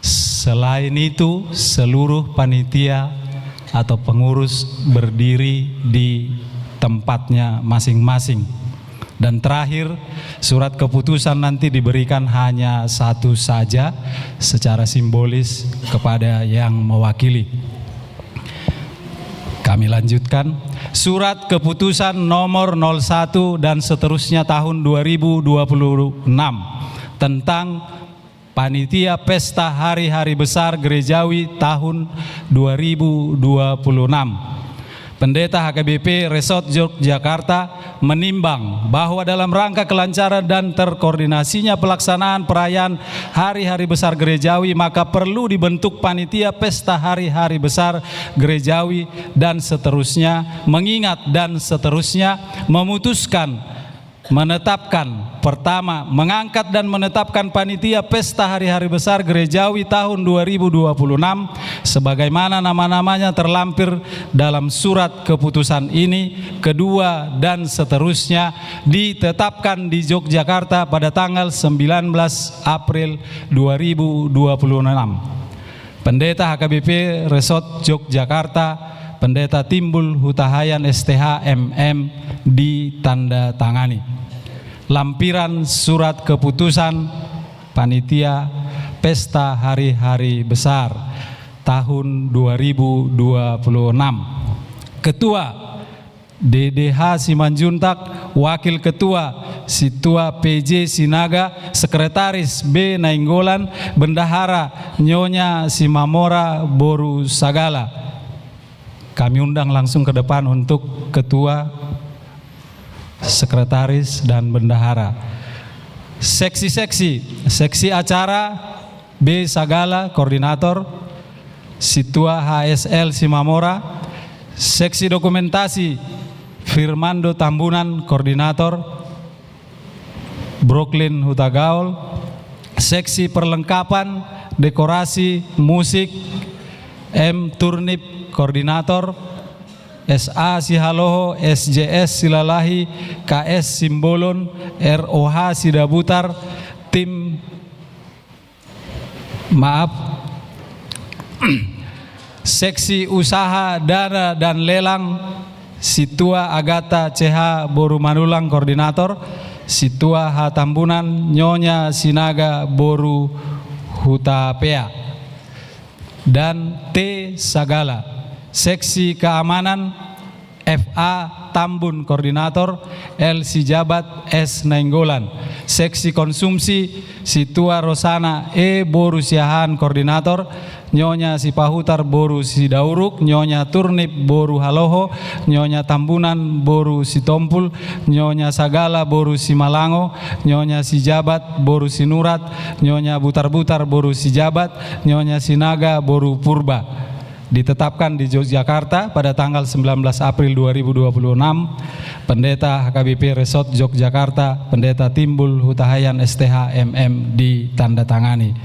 Selain itu, seluruh panitia atau pengurus berdiri di tempatnya masing-masing. Dan terakhir, surat keputusan nanti diberikan hanya satu saja secara simbolis kepada yang mewakili. Kami lanjutkan. Surat keputusan nomor nol satu dan seterusnya tahun dua ribu dua puluh enam tentang panitia pesta hari-hari besar gerejawi tahun dua ribu dua puluh enam. Pendeta H K B P Resort Yogyakarta menimbang bahwa dalam rangka kelancaran dan terkoordinasinya pelaksanaan perayaan hari-hari besar gerejawi, maka perlu dibentuk panitia pesta hari-hari besar gerejawi dan seterusnya, mengingat dan seterusnya, memutuskan, menetapkan, pertama, mengangkat dan menetapkan panitia pesta hari-hari besar gerejawi tahun dua ribu dua puluh enam, sebagaimana nama-namanya terlampir dalam surat keputusan ini, kedua, dan seterusnya, ditetapkan di Yogyakarta pada tanggal sembilan belas April dua ribu dua puluh enam. Pendeta H K B P Resort Yogyakarta, Pendeta Timbul Hutahaean S T H M M, ditandatangani. Lampiran surat keputusan panitia pesta hari-hari besar tahun dua ribu dua puluh enam. Ketua, D D H Simanjuntak, Wakil Ketua, Sintua P J Sinaga, Sekretaris B Nainggolan, Bendahara, Nyonya Simamora boru Sagala. Kami undang langsung ke depan untuk Ketua, Sekretaris, dan Bendahara. Seksi-seksi, Seksi Acara, B Sagala, koordinator, Sintua H S L Simamora, Seksi Dokumentasi, Firmando Tambunan, koordinator, Brooklyn Hutagaol, Seksi Perlengkapan, Dekorasi, Musik, M Turnip, koordinator, S A Sihaloho, S J S Silalahi, K S Simbolon, R O H Sidabutar, tim Maaf. Seksi Usaha Dana dan Lelang, Sintua Agata C H boru Manulang, koordinator, Sintua H Tambunan, Nyonya Sinaga boru Hutapea, dan T Sagala. Seksi Keamanan, F A Tambun, koordinator, L Sijabat, S Nainggolan. Seksi Konsumsi, Sintua Rosana E boru Siahaan, koordinator, Nyonya Sipahutar boru Sidauruk, Nyonya Turnip boru Haloho, Nyonya Tambunan boru Sitompul, Nyonya Sagala boru Simalango, Nyonya Sijabat boru Sinurat, Nyonya Butarbutar boru Sijabat, Nyonya Sinaga boru Purba. Ditetapkan di Yogyakarta pada tanggal sembilan belas April dua ribu dua puluh enam, Pendeta H K B P Resort Yogyakarta, Pendeta Timbul Hutahaean S T H M M, ditandatangani.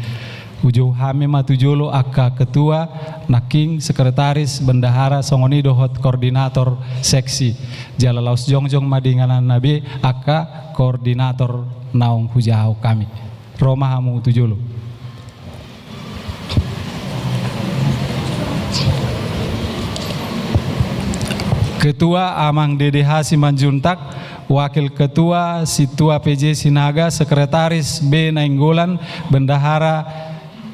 Hujou hami ma tu jolo angka ketua, nangkin sekretaris, bendahara, songon i dohot koordinator seksi. Jala laos jongjong ma di ingananna be angka koordinator naung hujahahon hami. Ro ma hamu tu jolo. Ketua, Amang D D H Simanjuntak, Wakil Ketua, Sintua P J Sinaga, Sekretaris B Nainggolan, Bendahara,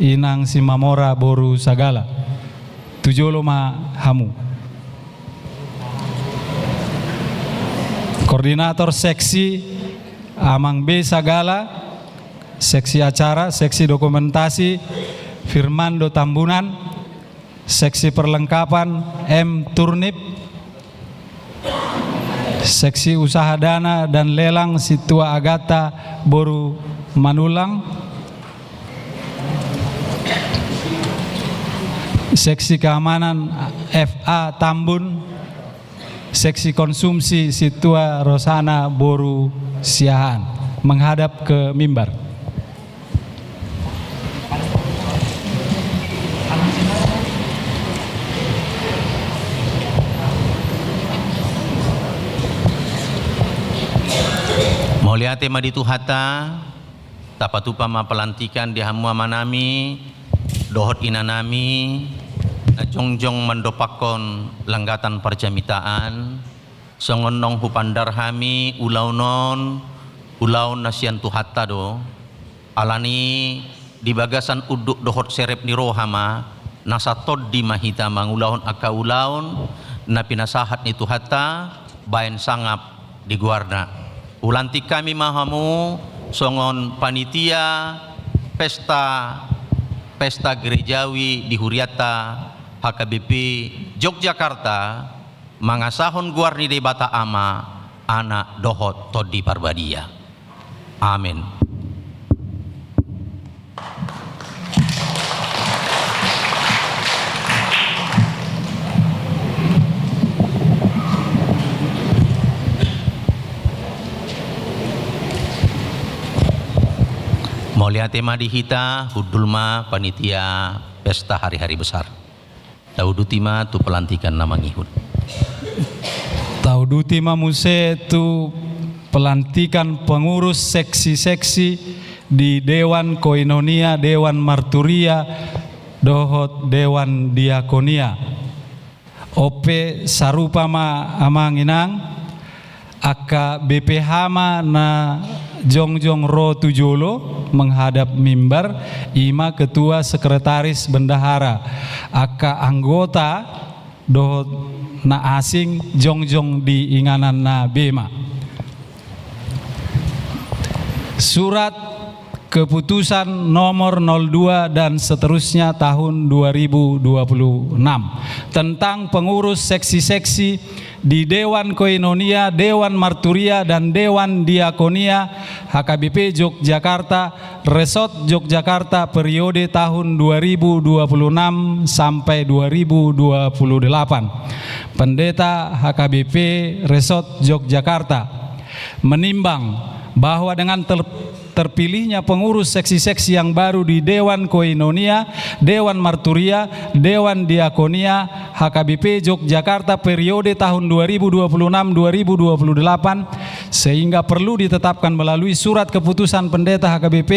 Inang Simamora boru Sagala. Tu jolo ma hamu. Koordinator seksi, Amang B Sagala, seksi acara, seksi dokumentasi, Firmando Tambunan, seksi perlengkapan, M Turnip, seksi usaha dana dan lelang, Sintua Agata boru Manulang, seksi keamanan, F A Tambun, seksi konsumsi, Sintua Rosana boru Siahaan, menghadap ke mimbar. Mauliate ma di Tuhanta. Tapatupa ma pelantikan di hamu amanami dohot inanami na jongjong mandompakkon langgatan parjamitaan. Songon naung hupandar hami ulaon on, ulaon na sian Tuhanta do. Alani di bagasan unduk dohot serep ni roha ma, nasa tondi ma hita mangulahon angka ulaon na pinasahat ni Tuhanta baen sangap di goarna. Hulantik hami ma hamu songon panitia pesta, pesta gerejawi di hurianta H K B P Yogyakarta, mangasahon goar ni Debata Ama, Anak dohot Tondi Parbadia. Amin. Mauliate ma di hita, hundul ma panitia pesta hari-hari besar. Tauduti ma tu pelantikan na mangihut. Tauduti ma muse tu pelantikan pengurus seksi-seksi di Dewan Koinonia, Dewan Marturia, dohot Dewan Diakonia. Onpe sarupa ma amang inang, angka B P H ma na jongjong ro tu jolo menghadap mimbar, i ma ketua, sekretaris, bendahara, angka anggota dohot na asing jongjong di inganan na be ma. Surat keputusan nomor nol dua dan seterusnya tahun dua ribu dua puluh enam tentang pengurus seksi-seksi di Dewan Koinonia, Dewan Marturia, dan Dewan Diakonia H K B P Yogyakarta, Resort Yogyakarta, periode tahun dua ribu dua puluh enam sampai dua ribu dua puluh delapan. Pendeta H K B P Resort Yogyakarta menimbang bahwa dengan ter-, terpilihnya pengurus seksi-seksi yang baru di Dewan Koinonia, Dewan Marturia, Dewan Diakonia H K B P Yogyakarta periode tahun dua ribu dua puluh enam dua ribu dua puluh delapan, sehingga perlu ditetapkan melalui surat keputusan Pendeta H K B P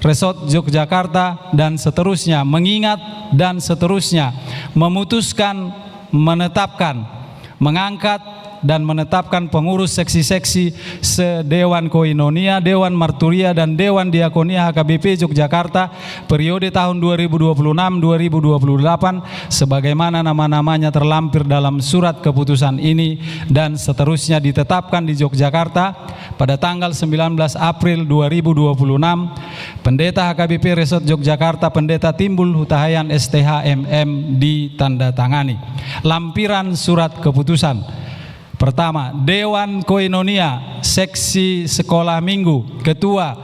Resort Yogyakarta dan seterusnya, mengingat dan seterusnya, memutuskan, menetapkan, mengangkat dan menetapkan pengurus seksi-seksi se-Dewan Koinonia, Dewan Marturia, dan Dewan Diakonia H K B P Yogyakarta periode tahun dua ribu dua puluh enam dua ribu dua puluh delapan, sebagaimana nama-namanya terlampir dalam surat keputusan ini, dan seterusnya ditetapkan di Yogyakarta pada tanggal sembilan belas April dua ribu dua puluh enam, Pendeta H K B P Resort Yogyakarta, Pendeta Timbul Hutahaean, S T H, M M, ditandatangani. Lampiran surat keputusan. Pertama, Dewan Koinonia, Seksi Sekolah Minggu, Ketua,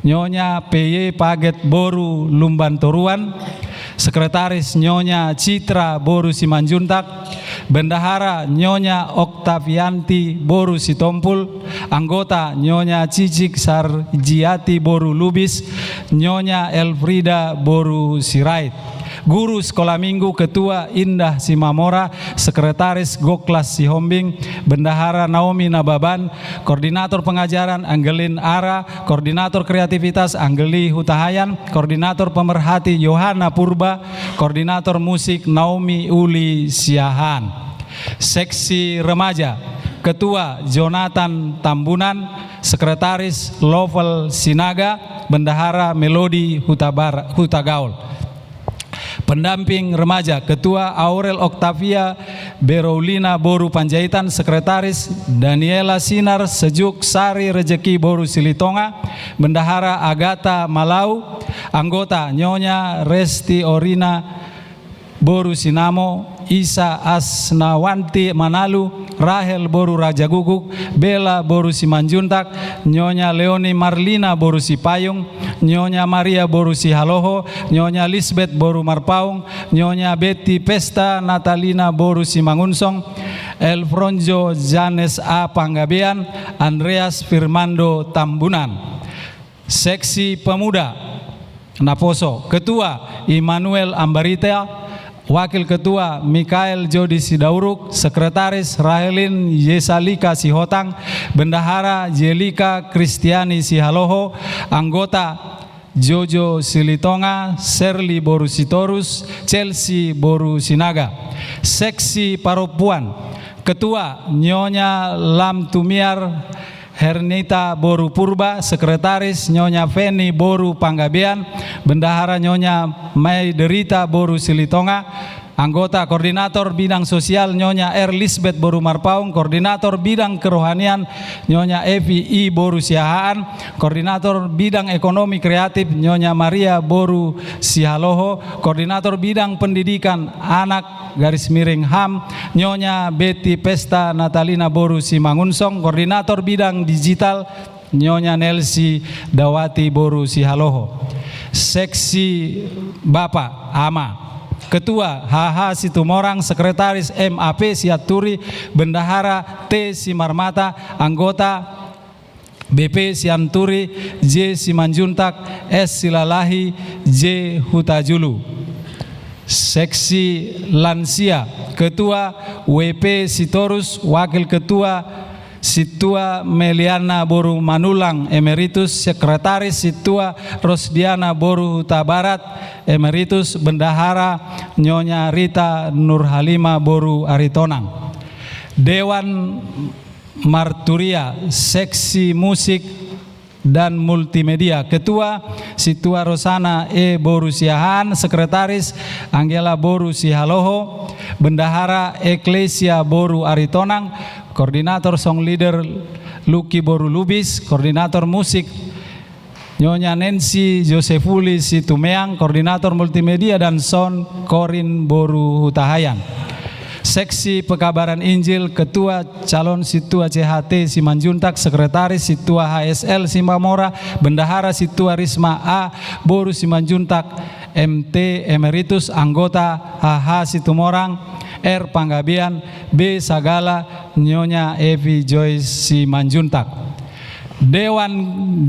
Nyonya P Y Paget boru Lumbantoruan, Sekretaris, Nyonya Citra boru Simanjuntak, Bendahara, Nyonya Oktavianti boru Sitompul, anggota, Nyonya Cicik Sarjiati boru Lubis, Nyonya Elfrida boru Sirait. Guru Sekolah Minggu, Ketua, Indah Simamora, Sekretaris, Goklas Sihombing, Bendahara, Naomi Nababan, Koordinator Pengajaran, Angelin Ara, Koordinator Kreativitas, Anggeli Hutahaean, Koordinator Pemerhati, Yohana Purba, Koordinator Musik, Naomi Uli Siahaan. Seksi Remaja, Ketua, Jonathan Tambunan, Sekretaris, Lovel Sinaga, Bendahara, Melodi Hutabar-, Hutagaol. Pendamping Remaja, Ketua, Aurel Octavia Beroulina boru Panjaitan, Sekretaris, Daniela Sinar, Sejuk Sari Rejeki boru Silitonga, Bendahara, Agata Malau, anggota, Nyonya Resti Orina boru Sinamo, Isa Asnawanti Manalu, Rahel boru Rajagukguk, Bella boru Simanjuntak, Nyonya Leoni Marlina boru Sipayung, Nyonya Maria boru Sihaloho, Nyonya Lisbeth boru Marpaung, Nyonya Betty Pesta Natalina boru Simangunsong, Elfronjo Janes A Panggabean, Andreas Firmando Tambunan. Seksi Pemuda, naposo, Ketua, Immanuel Ambarita, Wakil Ketua, Mikael Jodi Sidauruk, Sekretaris, Rahelin Yesalika Sihotang, Bendahara, Jelika Kristiani Sihaloho, anggota, Jojo Silitonga, Serli boru Sitorus, Chelsea boru Sinaga. Seksi Parompuan, Ketua, Nyonya Lamtumiar Hernita boru Purba, Sekretaris, Nyonya Feni boru Panggabean, Bendahara, Nyonya Mai Derita boru Silitonga, Anggota koordinator bidang sosial Nyonya R. Lisbeth boru Marpaung, koordinator bidang kerohanian Nyonya Evi I boru Siahaan, koordinator bidang ekonomi kreatif Nyonya Maria boru Sihaloho, koordinator bidang pendidikan anak garis miring HAM Nyonya Betty Pesta Natalina boru Simangunsong, koordinator bidang digital Nyonya Nelsi Dawati boru Sihaloho. Seksi Bapa, Ama. Ketua H H Situmorang, sekretaris M A P Sianturi, bendahara T Simarmata, anggota B P Sianturi, J Simanjuntak, S Silalahi, J Hutajulu. Seksi Lansia, ketua W P Sitorus, wakil ketua Sintua Meliana boru Manulang emeritus, sekretaris Sintua Rosdiana boru Hutabarat emeritus, bendahara Nyonya Rita Nurhalima boru Aritonang. Dewan Marturia, seksi musik dan multimedia, ketua Sintua Rosana E boru Siahaan, sekretaris Anggela boru Sihaloho, bendahara Eklesia boru Aritonang, koordinator song leader Luki boru Lubis, koordinator musik Nyonya Nancy Josefuli Situmeang, koordinator multimedia dan sound Korin boru Hutahaean. Seksi pekabaran Injil, ketua calon Sintua C H T Simanjuntak, sekretaris Sintua H S L Simamora, bendahara Sintua Risma A boru Simanjuntak, M T emeritus, anggota H H Situmorang, R Panggabean, B Sagala, Nyonya Evi Joyce Simanjuntak. Dewan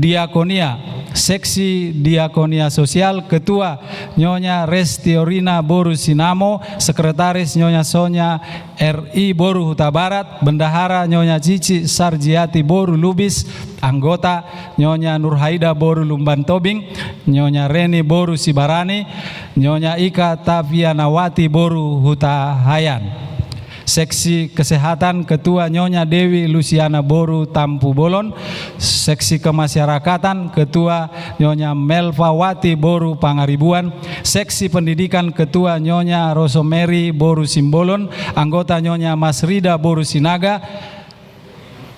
Diakonia, seksi diakonia sosial, ketua Nyonya Restiorina boru Sinamo, sekretaris Nyonya Sonya R I boru Hutabarat, bendahara Nyonya Cici Sarjiati boru Lubis, anggota Nyonya Nurhaida boru Lumban Tobing, Nyonya Reni boru Sibarani, Nyonya Ika Tavianawati boru Hutahaean. Seksi kesehatan, ketua Nyonya Dewi Lusiana boru Tampubolon. Seksi kemasyarakatan, ketua Nyonya Melvawati boru Pangaribuan. Seksi pendidikan, ketua Nyonya Rosemary boru Simbolon, anggota Nyonya Masrida boru Sinaga,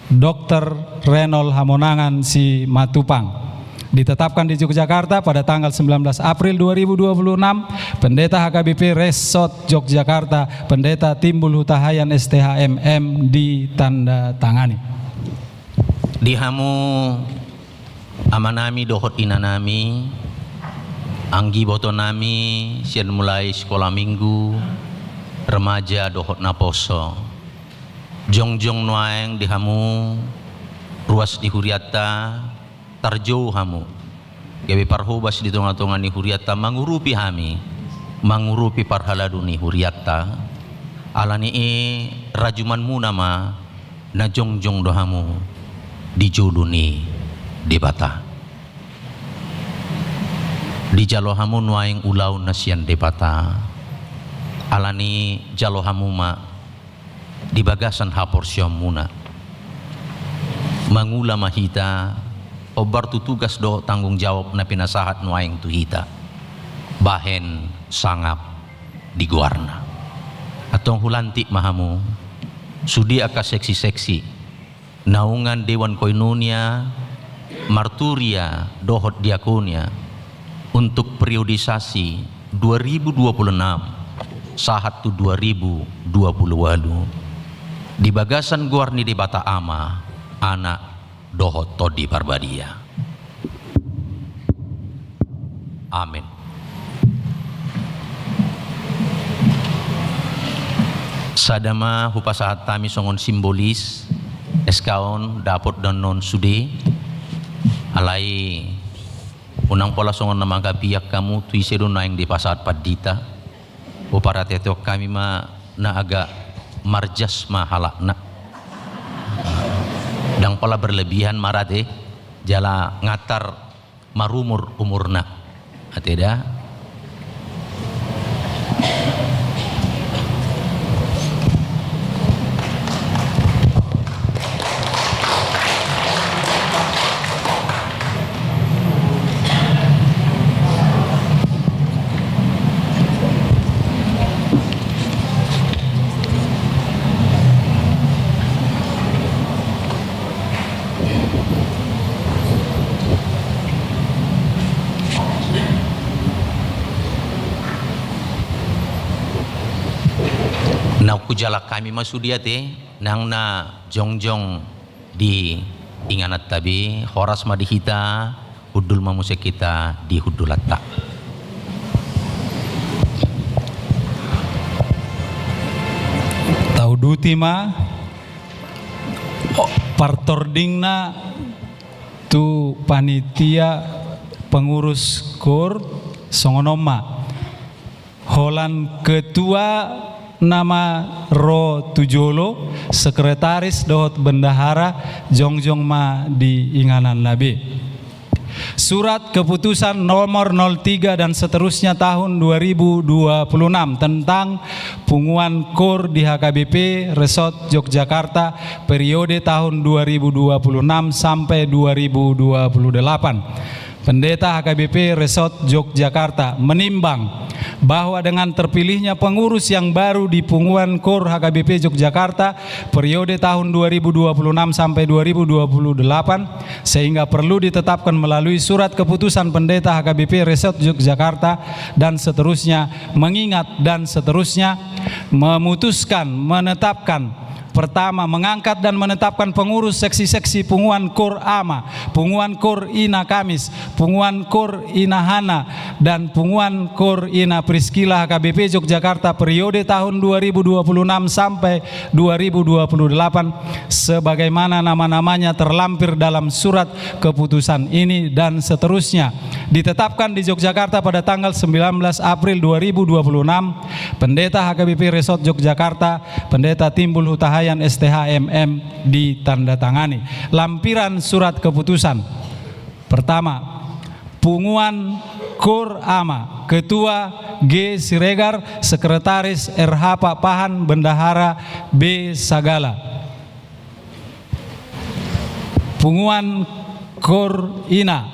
Dokter Renol Hamonangan Simatupang. Ditetapkan di Yogyakarta pada tanggal sembilan belas April dua ribu dua puluh enam, Pendeta H K B P Resort Yogyakarta, Pendeta Timbul Hutahaean S T H M M ditandatangani. Di hamu amanami dohot inanami, anggibotonami sian mulai sikola minggu, remaja dohot naposo. Jongjong nuaeng di hamu ruas ni hurianta, tarjou hamu gabe parhobas di tongatonga ni hurianta mangurupi hami, mangurupi parhalado ni hurianta. Alani i rajumanmuna ma na jongjong do hamu di jolo ni Debata. Dijalo hamu nuaeng ulaon na sian Debata. Alani jalo hamu ma di bagasan haporseaonmuna. Mangula ma hita, hombar tu tugas dohot tanggung jawab na pinasahat nuaeng tu hita. Bahen sangap di goarna. Antong hulantik ma hamu, sude angka seksi-seksi, naungan Dewan Koinonia, Marturia dohot Diakonia, untuk periodisasi dua ribu dua puluh enam sahat tu dua ribu dua puluh ualu, di bagasan goar ni Debata Ama, Anak, dohot Tondi Parbadia. Amen. Sada ma hupasahat hami songon simbolis, S K on dapot do annon sude, alai unang pola songon na mangkapiak hamu, tu ise do naeng dipasahat pandita. Huparateatehon hami ma na agak marjas ma halakna. Ndang pola berlebihan marate, jala ngantar marumur umurna. Ate da. Hujalang hami ma sude ate, nang na jongjong di ingananta be, horas ma di hita, hundul ma muse hita di hundulanta. Tauduti ma partordingna tu panitia pengurus KOR, songon on ma. Holan ketua nama ro tu jolo, sekretaris dohot bendahara, jongjong ma di ingananna be. Surat keputusan nomor nol tiga dan seterusnya tahun dua ribu dua puluh enam tentang punguan KOR di H K B P Resort Yogyakarta periode tahun dua ribu dua puluh enam sampai dua ribu dua puluh delapan. Pendeta H K B P Resort Yogyakarta menimbang bahwa dengan terpilihnya pengurus yang baru di punguan KOR H K B P Yogyakarta periode tahun dua ribu dua puluh enam sampai dua ribu dua puluh delapan, sehingga perlu ditetapkan melalui surat keputusan Pendeta H K B P Resort Yogyakarta dan seterusnya, mengingat dan seterusnya, memutuskan, menetapkan, pertama, mengangkat dan menetapkan pengurus seksi-seksi punguan KOR Ama, punguan KOR Ina Kamis, punguan KOR Ina Hana, dan punguan KOR Ina Priskila H K B P Yogyakarta periode tahun dua ribu dua puluh enam sampai dua ribu dua puluh delapan, sebagaimana nama-namanya terlampir dalam surat keputusan ini dan seterusnya. Ditetapkan di Yogyakarta pada tanggal sembilan belas April dua ribu dua puluh enam, Pendeta H K B P Resort Yogyakarta, Pendeta Timbul Hutahaean S T H M M, ditandatangani. Lampiran surat keputusan. Pertama, punguan KOR Ama, Ketua G Siregar, Sekretaris R H Pakpahan, Bendahara B Sagala. Punguan KOR Ina,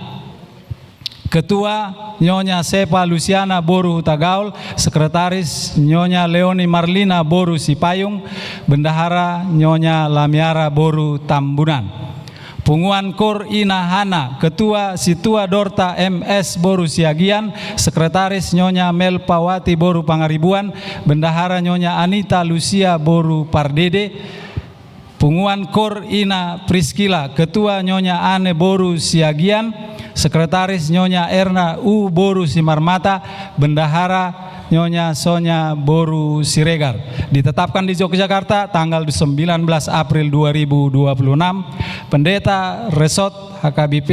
Ketua Nyonya Sepa Lusiana boru Hutagaol, Sekretaris Nyonya Leoni Marlina boru Sipayung, Bendahara Nyonya Lamiara boru Tambunan. Punguan KOR Ina Hana, Ketua Situa Dorta M S boru Siagian, Sekretaris Nyonya Melpawati boru Pangaribuan, Bendahara Nyonya Anita Lusia boru Pardede. Punguan KOR Ina Priskila, Ketua Nyonya Ane boru Siagian, Sekretaris Nyonya Erna U boru Simarmata, Bendahara Nyonya Sonya boru Siregar. Ditetapkan di Yogyakarta tanggal sembilan belas April dua ribu dua puluh enam, Pendeta Resort H K B P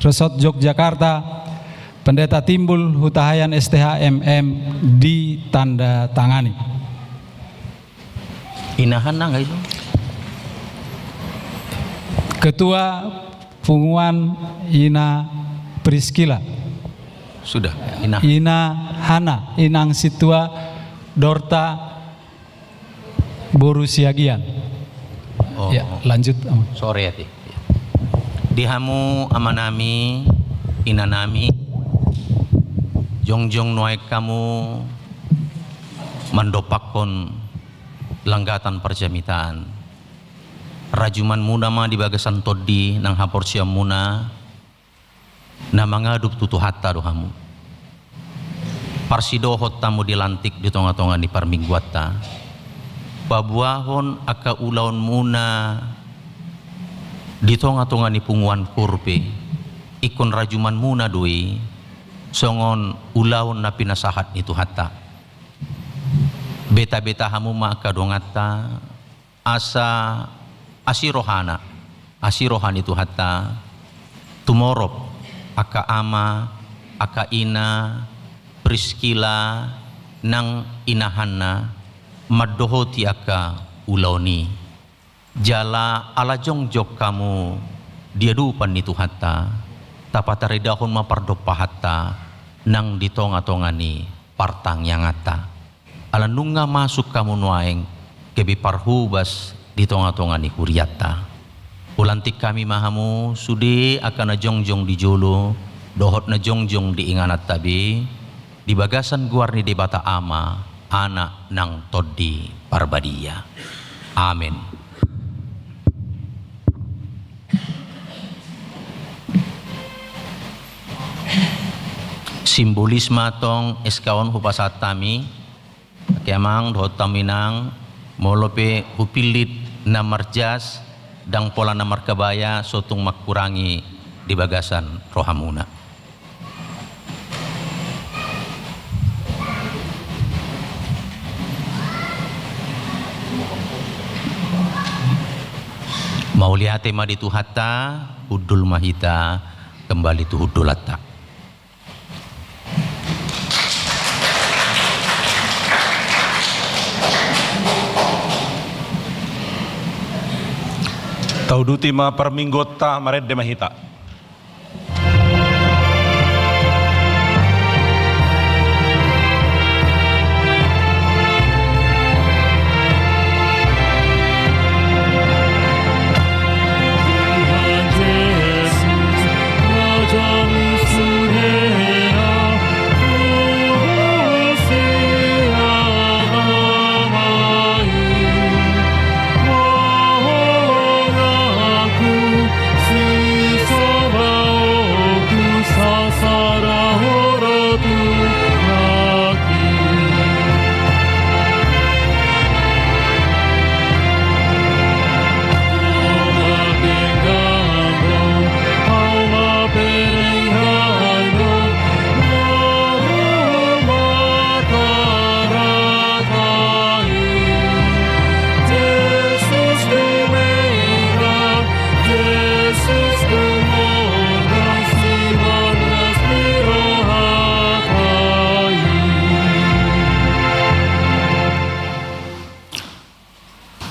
Resort Yogyakarta, Pendeta Timbul Hutahaean S T H M M, ditandatangani. Ina Hana nggak itu? Ketua Punguan Ina Priskila. Sudah, Ina. Ina Hana, inang situa Dorta boru Siagian. Oh. Ya, lanjut, Amang. Sorry, ate. Di hamu amanami, inanami, jongjong nuaeng hamu mandompakkon langgatan parjamitaan. Rajumanmuna ma di bagasan tondi nang haporseaonmuna, na mangadup tu Tuhanta do hamu. Parsidohot hamu dilantik di tonga-tonga ni parmingguanta. Paboahon angka ulaonmuna di tonga-tonga ni punguan KOR pe, ingkon rajumanmuna do i, songon ulaon na pinasahat ni Tuhanta. Beta-beta hamu ma angka donganta, asa asi rohana, asi roha ni Tuhanta, tumorop angka ama, angka ina, Priskila, nang ina Hana, mandohoti angka ulaon i. Jala ala jongjong hamu di adopan ni Tuhanta, tapataridahon ma pardompahanta nang di tonga-tonga ni partangianganta. Ala nunga masuk hamu nuaeng gabe parhobas di tonga-tonga ni hurianta. Hulantik hami ma hamu sude angka na jongjong di jolo dohot na jongjong di ingananta be, di bagasan goar ni Debata Ama, Anak, nang Tondi Parbadia. Amen. Simbolis ma tong S K on hupasahat hami. Amang dohot hamu inang, molo pe hupillit na marjas, ndang pola na markabaya, so tung mangkurangi di bagasan rohamuna. Mauliate ma di Tuhanta, hundul ma hita kembali tu hundulanta. Tauduti ma parmingguonta, marende ma hita.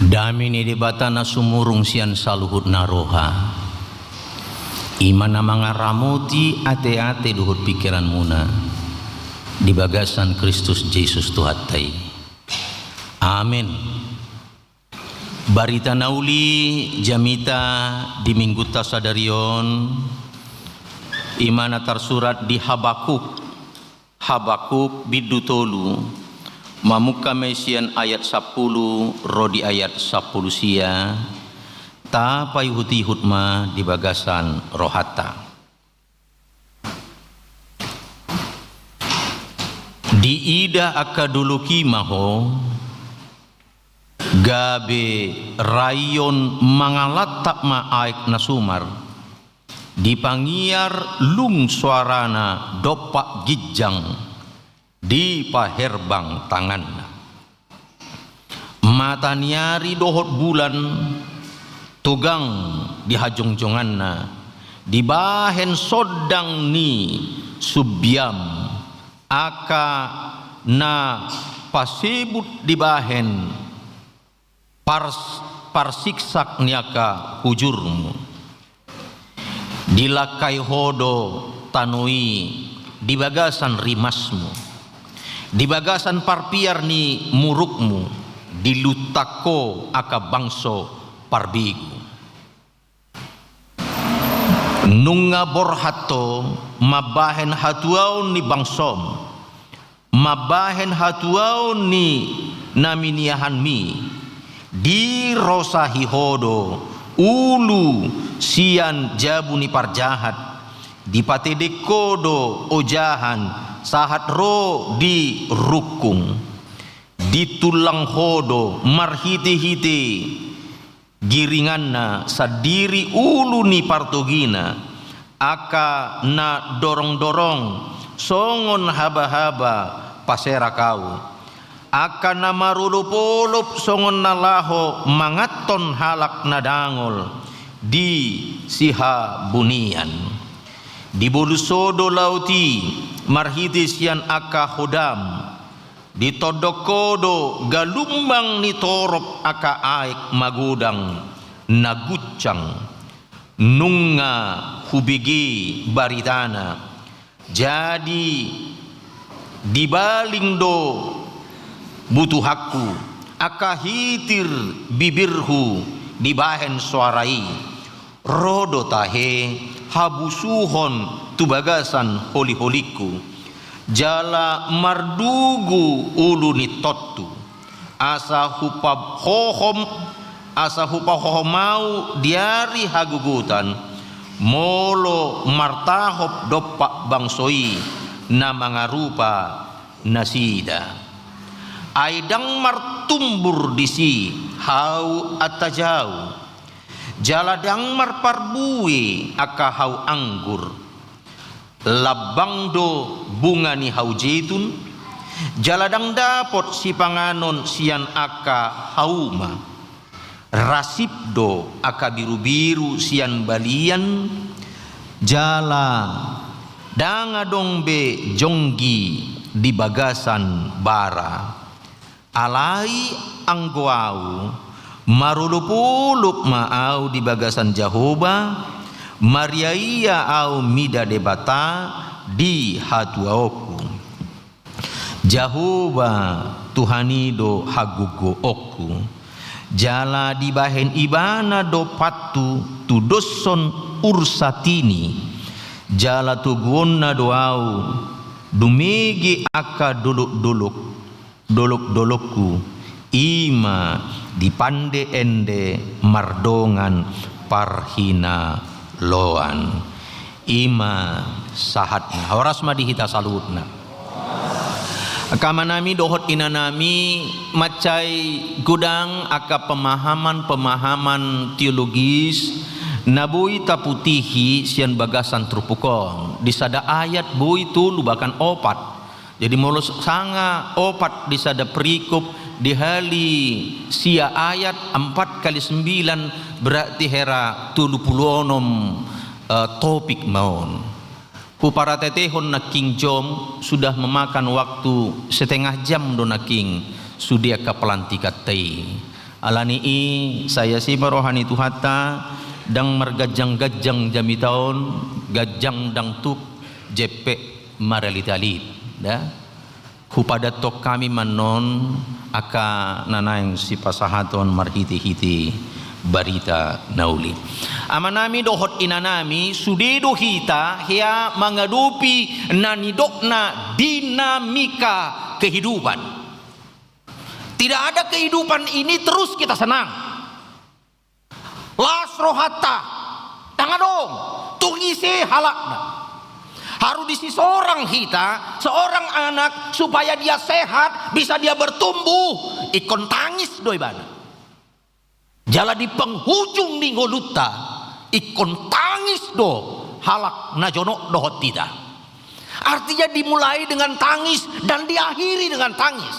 Dame ni Debata na sumurung sian saluhut na roha, i ma na mangaramoti ateate dohot pingkiranmuna di bagasan Kristus Jesus Tuhanta i. Amen. Barita na uli jamita di minggunta sadari on, i ma na tarsurat di Habakuk. Habakuk bindu tolu, mamungka ma i sian ayat sampulu ro di ayat sampulu sia, tapaihutihut ma di bagasan rohanta. Diida angka dolok i ma ho, gabe raion mangalantap ma aek na sumar, dipangiar lung soarana dompak ginjang, dipaherbang tanganna. Mata ni ari dohot bulan togang di hajongjonganna, dibahen sondang ni sumbiam, angka na pasebut dibahen pars-, parsiksak ni angka hujurmu. Dilangkai ho do tano i di bagasan rimasmu, di bagasan parpiar ni murukmu, diluntak ho angka bangso parbegu. Nunga borhat ho mambahen hatuaon ni bangsom, mambahen hatuaon ni na miniahanmi, dirosahi ho do ulu sian jabu ni parjahat, dipatedek ho do ojahan sahat ro di rungkung, ditullang ho do marhitehite giringanna sandiri ulu ni partogina, angka na dorongdorong songon habahaba paserak au, angka na marolopolop songon na laho manganhon halak na dangol di sihabunian. Dibolus ho do laut i marhite sian angka hodam, ditondok ho do galumbang ni torop angka aek magodang na guncang. Nunga hubege baritana, jadi dibaling do butuhanku, angka hitir bibirhu dibahen soara i. Ro do tahe habusuhon tu bagasan holiholingku, jala mardugu ulu ni tontu, asa hupahohom, asa hupahohom au di ari hagogotan, molo martahop dompak bangso i na mangarupa nasida. Ai ndang martumbur disi hau antajau, jala ndang marparbue angka hau anggur. Lambang do bunga ni hau jetun, jala ndang dapot sipanganon sian angka hauma. Rasip do angka birubiru sian balian, jala ndang adong be jonggi di bagasan bara. Alai anggo ahu, marolopolop ma ahu di bagasan Jahowa, mariaia ahu mida Debata di hatuaonku. Jahowa Tuhan i do hagogoonku, jala dibahen Ibana do pathu tudoshon ursatini, jala toguonna do ahu dumege angka dolokdolok, dolokdolokku, i ma dipande ende mardongan parhinaloan. I ma sahatna. Horas ma di hita saluhutna. Angka amanami dohot inanami, mansai godang angka pemahaman-pemahaman teologis na boi taputihi sian bagasan turpuk on. Di sada ayat boi tolu bahkan opat. Jadi molo sanga opat di sada perikop dihali sia ayat, empat kali sembilan, berarti hera tolu pulu onom, eh, topik ma on. Huparatetehon nangkin jom, sudah memakan waktu setengah jam do nangkin sude angka pelantikanta i. Alani i, sai asi ma roha ni Tuhanta, ndang marganjang-ganjang jamita on, ganjang ndang tuk, jempek maralitalit, da. Hupadathon hami ma annon angka na naeng sipasahaton marhitehite barita na uli. Amanami dohot inanami, sude do hita hea mangadopi na nidokna dinamika kehidupan. Tidak ada kehidupan ini terus kita senang. Las rohanta, ndang adong, tung ise halakna. Harus disi seorang hita, seorang anak, supaya dia sehat, bisa dia bertumbuh, ingkon tangis do ibana. Jala di penghujung ni ngolunta, ingkon tangis do halak na jonok dohot hita. Artinya dimulai dengan tangis dan diakhiri dengan tangis.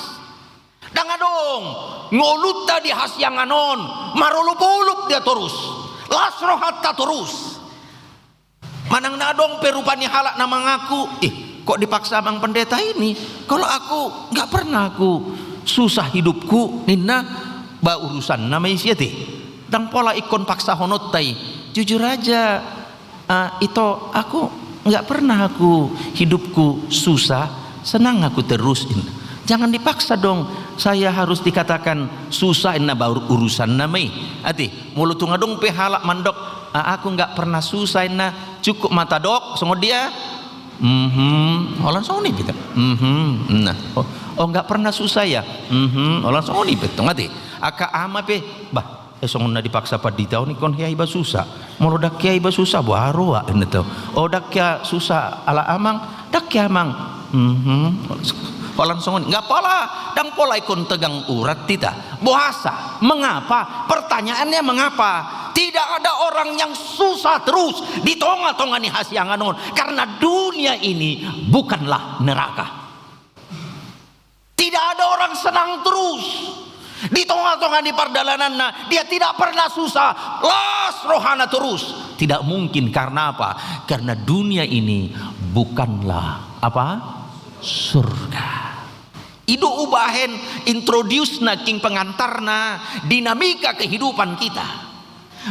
Ndang adong ngolunta di hasiangan on marolopolop dia torus, las rohanta torus. Manang na adong pe rupani halak na mangaku, "Ih, kok dipaksa Amang Pendeta ini? Kalau aku, nggak pernah aku susah hidupku," ninna. Ba urusanna ma i, ate. Ndang pola ingkon paksahononta i. Jujur aja, Ah, ito, aku nggak pernah aku hidupku susah, senang aku terus, ninna. Jangan dipaksa dong, saya harus dikatakan susah, ninna, ba urusanna ma i. Ate, molo tung adong pe halak mandok, "Ah, aku nggak pernah susah," ninna, cukup ma tadok songon dia, "Mhm, holan songon i pe ito." "Mhm, nah, oh, oh, nggak pernah susah ya?" "Mhm, holan songon i pe ito." Ate, angka ama pe, bah, Eh, songon na dipaksa pandita on ingkon hea iba susa. Molo ndang hea iba susa, boha roa, ninna ito. O, ndang hea susa ala Amang, ndang hea Amang. Mhm. Holan songon i, nggak pola, ndang pola ingkon tegang urat hita. Boasa? Mengapa? Pertanyaannya mengapa? Tidak ada orang yang susah terus di tonga-tonga ni hasiangan on. Karena dunia ini bukanlah neraka. Tidak ada orang senang terus. Di tonga-tonga ni pardalananna, dia tidak pernah susah, las rohana terus. Tidak mungkin, karena apa? Karena dunia ini bukanlah apa? Surga. I do umbahen introduce-na, king pengantarna, dinamika kehidupan kita.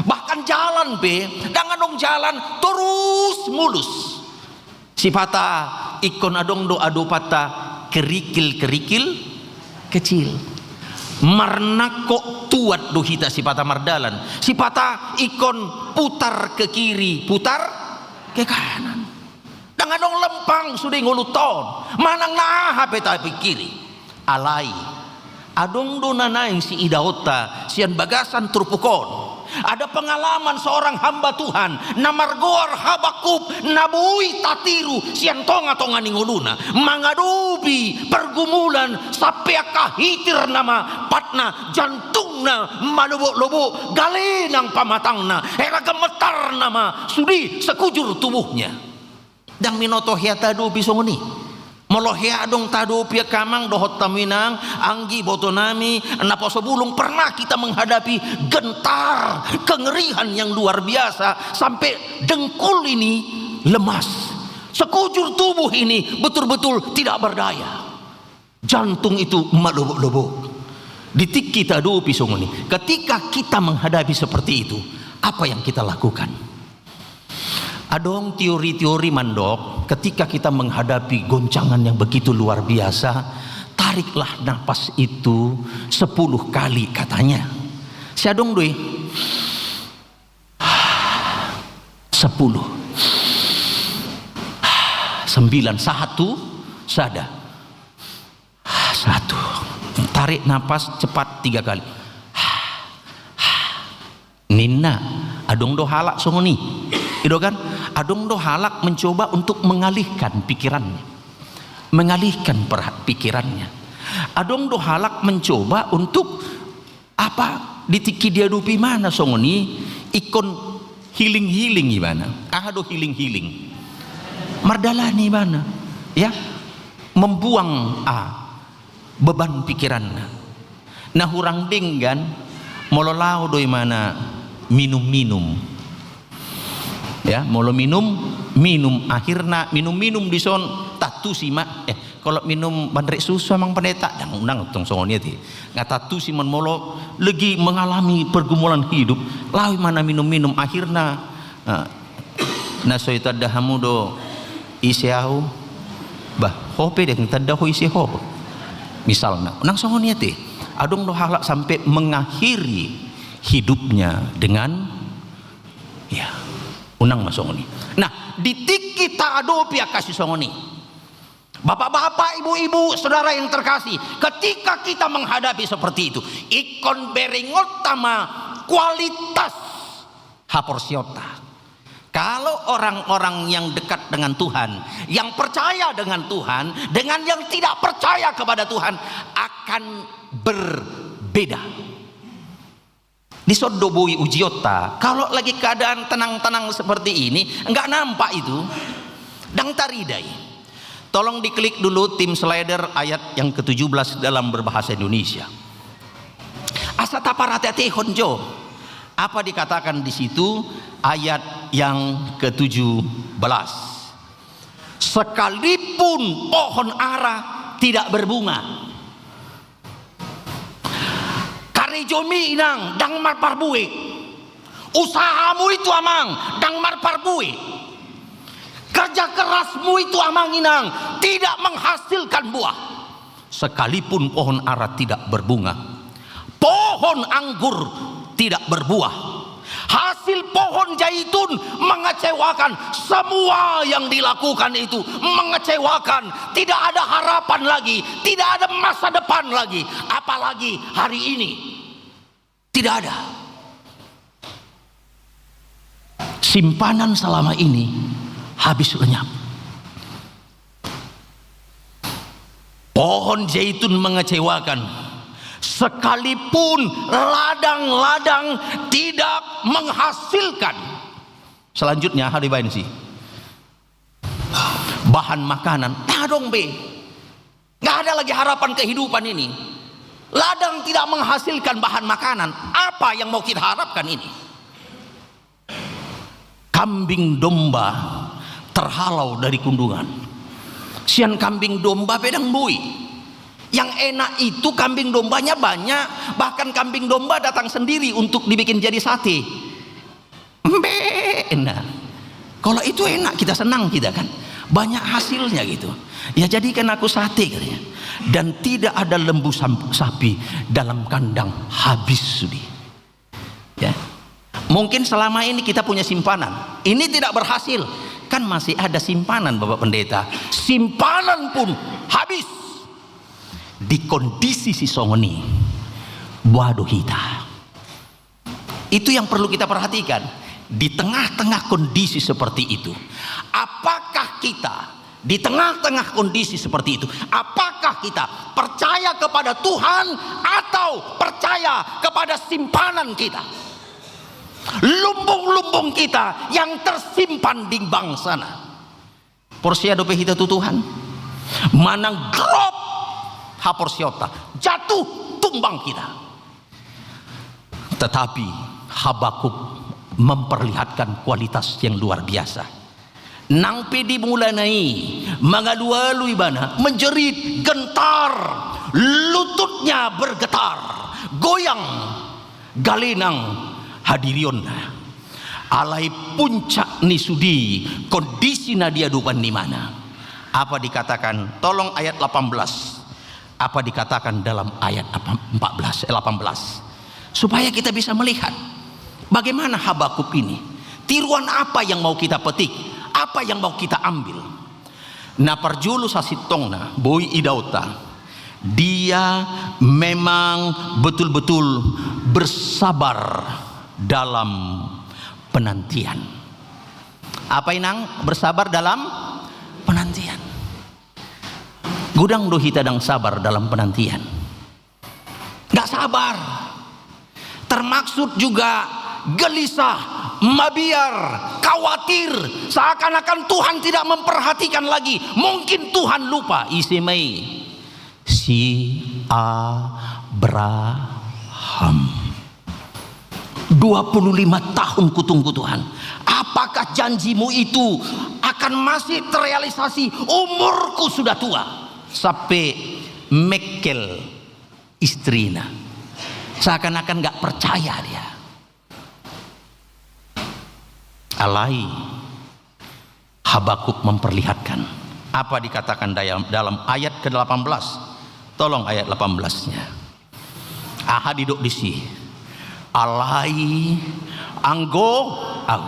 Bahkan jalan pe, ndang adong jalan terus mulus. Sipata ingkon adong do adopanta kerikil-kerikil kecil. Marnangkok tuat do hita sipata mardalan. Sipata ingkon putar ke kiri, putar ke kanan. Ndang adong lempang sude ngolunta on. Manang na aha pe tapingkiri. Alai, adong do na naeng siidaonta sian bagasan turpuk on. Ada pengalaman seorang hamba Tuhan na margoar Habakuk, na boi tatiru sian tonga-tonga ni ngoluna, mangadopi pergumulan sampe angka hitir nama patna, jantungna malobok-lobok, gale nang pamatangna, hera gemetar nama sude sekujur tubuhnya. Ndang binoto hea tadopi songon i. Molo hea adong tadopi angka amang dohot hamu inang, anggi, iboto nami, naposo bulung, pernah kita menghadapi gentar, kengerian yang luar biasa, sampai dengkul ini lemas. Sekujur tubuh ini betul-betul tidak berdaya. Jantung itu malobok-lobok. Di tingki tadopi songon i. Ketika kita menghadapi seperti itu, apa yang kita lakukan? Adong teori-teori mandok, ketika kita menghadapi goncangan yang begitu luar biasa, tariklah napas itu sepuluh kali, katanya. Sai adong do i. Sepuluh. Sembilan, satu, sada. Satu. Tarik napas cepat tiga kali. Ninna, adong do halak songon i. I do kan? Adong do halak mencoba untuk mengalihkan pikirannya. Mengalihkan perha-, pikirannya. Adong do halak mencoba untuk apa, di tingki diadopi ibana songon i, ingkon healing-healing ibana. Aha do healing-healing? Mardalani ibana, ya, membuang, ah, beban pikiranna. Na hurang denggan, molo laho do ibana minum-minum. Ya, molo minum, minum, akhirna minum-minum dison, tantu si ma, eh, Kalo minum bandrek susu amang pendeta, ndang, ndang tong songon i ate. Nga tantu si ma molo lagi mengalami pergumulan hidup, laho ibana minum-minum, akhirna, eh, na so itanda hamu do ise ahu, bah, ho pe ndang tanda ho ise ho. Misalna, ndang songon i ate. Adong do halak sampe mengakhiri hidupnya dengan, ya, unang ma songon i. Nah, di tingki taadopi angka sisongon i. Bapak-bapak, ibu-ibu, saudara yang terkasih, ketika kita menghadapi seperti itu, ingkon beringot sama kualitas haporseaonta. Kalau orang-orang yang dekat dengan Tuhan, yang percaya dengan Tuhan, dengan yang tidak percaya kepada Tuhan, akan berbeda. Dison do boi ujionta. Kalau lagi keadaan tenang-tenang seperti ini, nggak nampak itu. Ndang tarida i. Tolong diklik dulu tim slider ayat yang ketujuh belas dalam berbahasa Indonesia. Asa taparate-atehon jo. Apa dikatakan di situ ayat yang ketujuh belas? Sekalipun pohon ara tidak berbunga. Karejomi inang ndang marparbue. Usahamu itu amang ndang marparbue. Kerja kerasmu itu amang inang tidak menghasilkan buah. Sekalipun pohon ara tidak berbunga, pohon anggur tidak berbuah. Hasil pohon zaitun mengecewakan. Semua yang dilakukan itu mengecewakan. Tidak ada harapan lagi, tidak ada masa depan lagi. Apalagi hari ini. Tidak ada. Simpanan selama ini habis lenyap. Pohon zaitun mengecewakan. Sekalipun ladang-ladang tidak menghasilkan. Selanjutnya, hari bain sih. Bahan makanan, ndang adong be. Nggak ada lagi harapan kehidupan ini. Ladang tidak menghasilkan bahan makanan. Apa yang mau kita harapkan ini? Kambing domba terhalau dari kundungan. Sian kambing domba pe ndang boi. Yang enak itu kambing dombanya banyak, bahkan kambing domba datang sendiri untuk dibikin jadi sate. Mbe, nah. Kalau itu enak, kita senang kita kan. Banyak hasilnya gitu. Ya jadikan aku sate katanya. Dan tidak ada lembu sam-, sapi dalam kandang, habis sudah. Ya. Mungkin selama ini kita punya simpanan. Ini tidak berhasil. Kan masih ada simpanan, Bapak Pendeta. Simpanan pun habis. Di kondisi sisongon i, boha do hita? Itu yang perlu kita perhatikan. Di tengah-tengah kondisi seperti itu, apakah kita, di tengah-tengah kondisi seperti itu, apakah kita percaya kepada Tuhan atau percaya kepada simpanan kita? Lumbung-lumbung kita yang tersimpan di bangsana. Porsea dope hita tu Tuhan? Manang drop haporseaonta, jatuh, tumbang kita. Tetapi Habakuk memperlihatkan kualitas yang luar biasa. Nang pe di mulana i, mangalualu ibana, menjerit, gentar, lututnya bergetar, goyang, gale nang hadirionna. Alai puncak ni sude kondisi na diadopan ni ibana. Apa dikatakan? Tolong ayat delapan belas. Apa dikatakan dalam ayat apa, empat belas, eh, delapan belas? Supaya kita bisa melihat bagaimana Habakuk ini. Tiruan apa yang mau kita petik? Apa yang mau kita ambil? Na parjolo sasintongna, boi idaonta, dia memang betul-betul bersabar dalam penantian. Apa, Inang? Bersabar dalam penantian. Godang do hita ndang sabar dalam penantian. Nggak sabar. Termaksud juga gelisah, mabiar, khawatir, seakan-akan Tuhan tidak memperhatikan lagi. Mungkin Tuhan lupa. Ise ma i? Si Abraham. Dua puluh lima tahun kutunggu, Tuhan. Apakah janji-Mu itu akan masih terrealisasi? Umurku sudah tua. Sampe mekkel istrina. Seakan-akan nggak percaya dia. Alai Habakuk memperlihatkan. Apa dikatakan daya-, dalam ayat kedelapan belas? Tolong ayat delapan belasnya. Aha didok disi? Alai anggo au.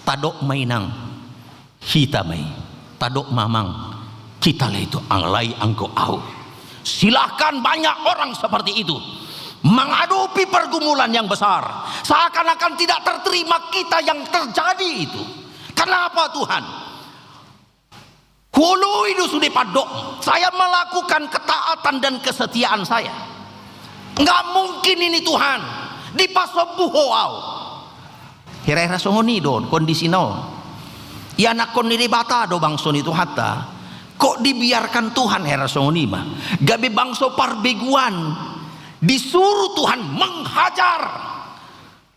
Tadok ma, Inang. Hita ma i, tadok ma, Amang, kita lah itu, alai anggo au. Silahkan, banyak orang seperti itu menghadapi pergumulan yang besar, seakan-akan tidak terterima kita yang terjadi itu. Kenapa, Tuhan? Huoloi do sude pandok, saya melakukan ketaatan dan kesetiaan saya. Nggak mungkin ini, Tuhan, dipasombu Ho au. Hira-hira songon i do kondisina on. Ianakhon ni Debata do bangso ni Tuhanta. Kok dibiarkan Tuhan, hira songon i ma. Gabe bangso parbeguan. Disuruh Tuhan menghajar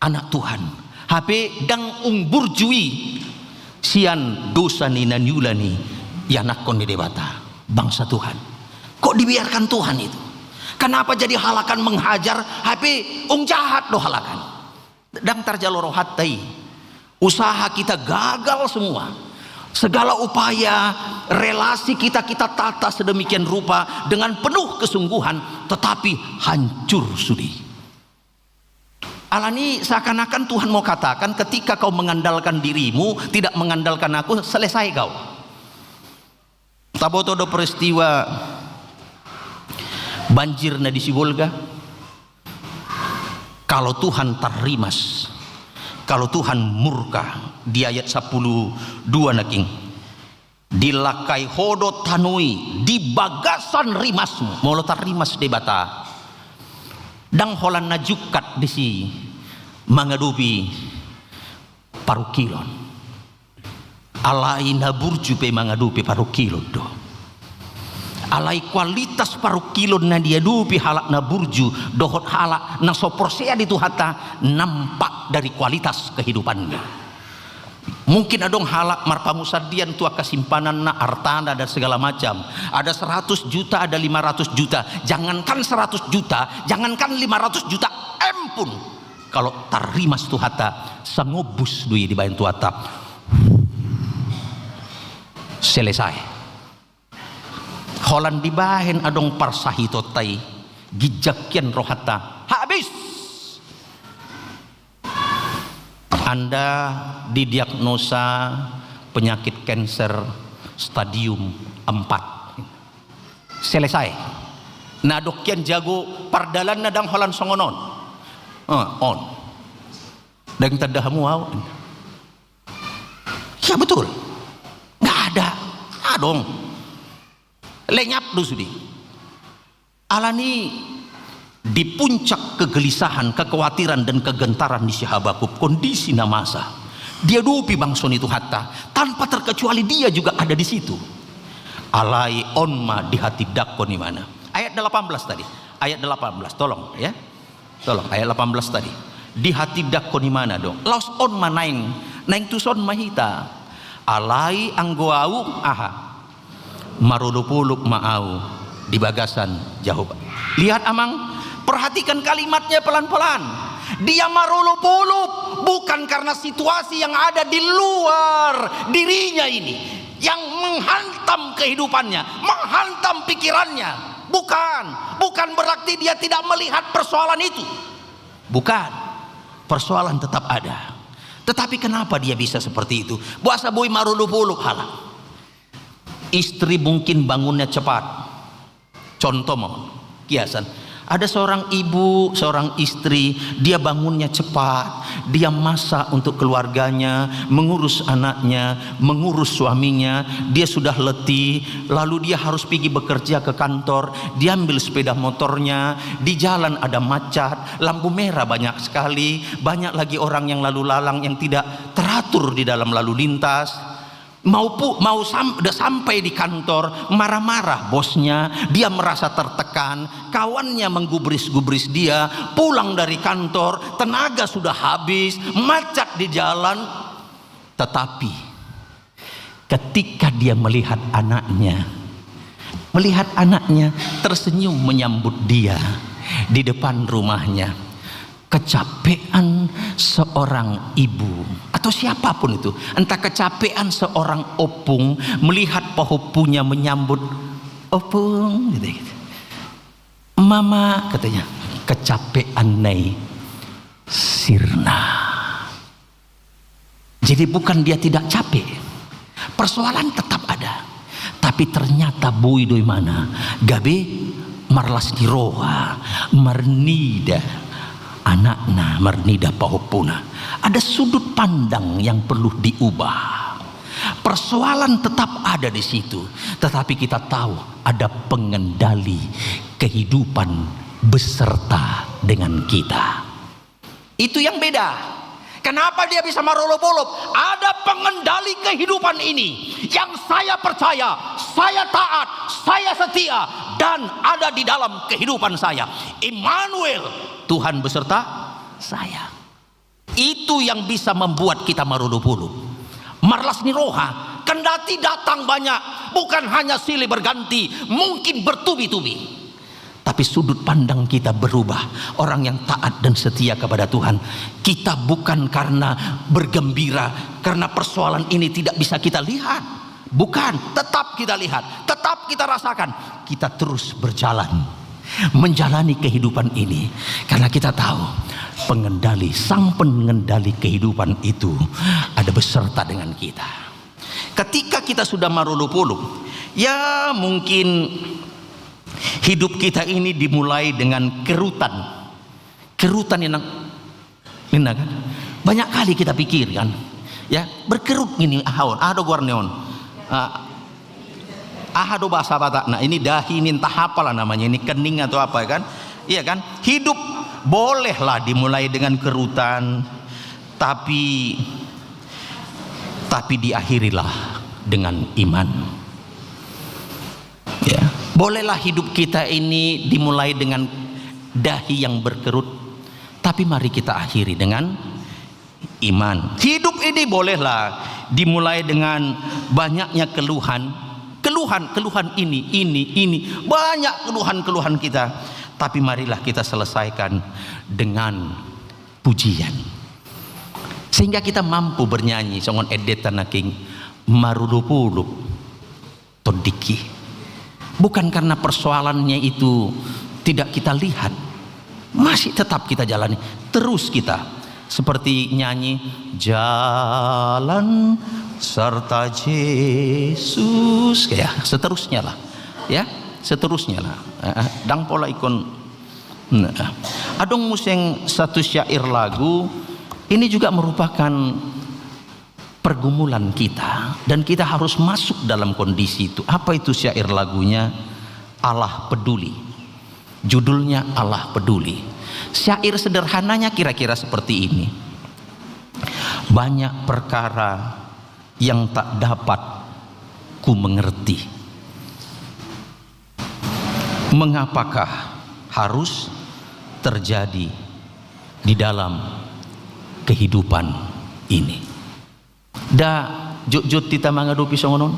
anak Tuhan. Hape ndang ung burju i sian dosa ni na niula ni ianakhon ni Debata, bangsa Tuhan. Kok dibiarkan Tuhan itu? Kenapa jadi halakan menghajar, hape ung jahat do halakan? Ndang tarjalo rohanta i. Usaha kita gagal semua. Segala upaya, relasi kita, kita tata sedemikian rupa dengan penuh kesungguhan, tetapi hancur sude. Alani seakan-akan Tuhan mau katakan, ketika kau mengandalkan dirimu, tidak mengandalkan Aku, selesai kau. Taboto do peristiwa banjir na di Sibolga. Kalau Tuhan tarrimas, kalau Tuhan murka, di ayat sampulu dua nangkin, dilangkai Ho do tano i di bagasan rimasmu. Molo tarrimas Debata, ndang holan na jungkat disi mangadopi parungkilon. Alai na burju pe mangadopi parungkilon do. Alai kualitas parungkilon na diadopi halak na burju dohot halak na so porsea di Tuhanta nampak dari kualitas kehidupannya. Mungkin adong halak marpamusandian tu angka simpananna, artana, dan segala macam. Ada seratus juta, ada lima ratus juta. Jangankan seratus juta, jangankan lima ratus juta M pun, kalau tarrimas Tuhanta, sangombus do i dibahen Tuhanta. Selesai. Holan dibahen adong parsahitonta i, ginjang hian rohanta, habis. Anda didiagnosa penyakit kanser stadium empat. Selesai. Na dok hian jago, pardalanna ndang holan songon on. Eh, on. Ndang tanda hamu au. Ya betul. Nggak ada. Adong. Lenyap do sude. Alani di puncak kegelisahan, kekhawatiran, dan kegentaran ni si Habakuk, kondisi na masa, diadopi bangso ni Tuhanta, tanpa terkecuali dia juga ada di situ. Alai on ma dihatindangkon imana. Ayat delapan belas tadi. Ayat delapan belas, tolong ya. Tolong, ayat delapan belas tadi. Dihatindangkon imana do. Laos on ma naeng, naeng tuson ma hita. Alai anggo au, aha? Marolopolop ma au di bagasan Jahowa. Lihat, Amang, perhatikan kalimatnya pelan-pelan. Dia marolopolop bukan karena situasi yang ada di luar dirinya ini yang menghantam kehidupannya, menghantam pikirannya. Bukan, bukan berarti dia tidak melihat persoalan itu. Bukan. Persoalan tetap ada. Tetapi kenapa dia bisa seperti itu? Boasa boi marolopolop halak? Istri mungkin bangunnya cepat. Contoh, mau kiasan. Ada seorang ibu, seorang istri, dia bangunnya cepat, dia masak untuk keluarganya, mengurus anaknya, mengurus suaminya, dia sudah letih, lalu dia harus pergi bekerja ke kantor, dia ambil sepeda motornya, di jalan ada macet, lampu merah banyak sekali, banyak lagi orang yang lalu lalang yang tidak teratur di dalam lalu lintas. Mau pu-, mau sam-, udah sampai di kantor, marah-marah bosnya, dia merasa tertekan, kawannya menggubris-gubris dia, pulang dari kantor, tenaga sudah habis, macet di jalan. Tetapi ketika dia melihat anaknya, melihat anaknya tersenyum menyambut dia di depan rumahnya, kecapean seorang ibu atau siapapun itu, entah kecapean seorang opung melihat pahompunya menyambut, "Opung," gitu, gitu. "Mama," katanya, "kecapean nai sirna." Jadi bukan dia tidak capek. Persoalan tetap ada. Tapi ternyata boi do imana gabe marlas ni roha, marnida anakna, marnida pahompuna. Ada sudut pandang yang perlu diubah. Persoalan tetap ada di situ, tetapi kita tahu ada pengendali kehidupan beserta dengan kita. Itu yang beda. Kenapa dia bisa marolopolop? Ada pengendali kehidupan ini yang saya percaya, saya taat, saya setia, dan ada di dalam kehidupan saya. Immanuel, Tuhan beserta saya. Itu yang bisa membuat kita marolopolop. Marlas ni roha, kendati datang banyak, bukan hanya silih berganti, mungkin bertubi-tubi. Tapi sudut pandang kita berubah. Orang yang taat dan setia kepada Tuhan, kita bukan karena bergembira karena persoalan ini tidak bisa kita lihat. Bukan, tetap kita lihat, tetap kita rasakan. Kita terus berjalan, menjalani kehidupan ini. Karena kita tahu pengendali, sang pengendali kehidupan itu ada beserta dengan kita. Ketika kita sudah marolopolop, ya mungkin hidup kita ini dimulai dengan kerutan. Kerutan yang, ninna kan? Banyak kali kita pikirkan, ya, berkerut ini, aha on, aha do goarna on. Ah, aha do bahasa Batakna, ini dahi, ini entah apalah namanya, ini kening atau apa, ya kan? Iya kan? Hidup bolehlah dimulai dengan kerutan, tapi, tapi diakhirilah dengan iman. Ya, bolehlah hidup kita ini dimulai dengan dahi yang berkerut, tapi mari kita akhiri dengan iman. Hidup ini bolehlah dimulai dengan banyaknya keluhan, keluhan, keluhan ini, ini, ini, banyak keluhan-keluhan kita. Tapi marilah kita selesaikan dengan pujian. Sehingga kita mampu bernyanyi songon endenta nangkin, marolopolop tondingki. Bukan karena persoalannya itu tidak kita lihat, masih tetap kita jalani. Terus kita seperti nyanyi, "Jalan serta Yesus," ya, seterusnya lah. Ya, seterusnya lah. Eh, eh, ndang pola ingkon. Nah, adong muse satu syair lagu, Ini juga merupakan pergumulan kita, dan kita harus masuk dalam kondisi itu. Apa itu syair lagunya? Allah Peduli. Judulnya Allah Peduli. Syair sederhananya kira-kira seperti ini. Banyak perkara yang tak dapat ku mengerti. Mengapakah harus terjadi di dalam kehidupan ini? Nda jotjot hita mangadopi songon on.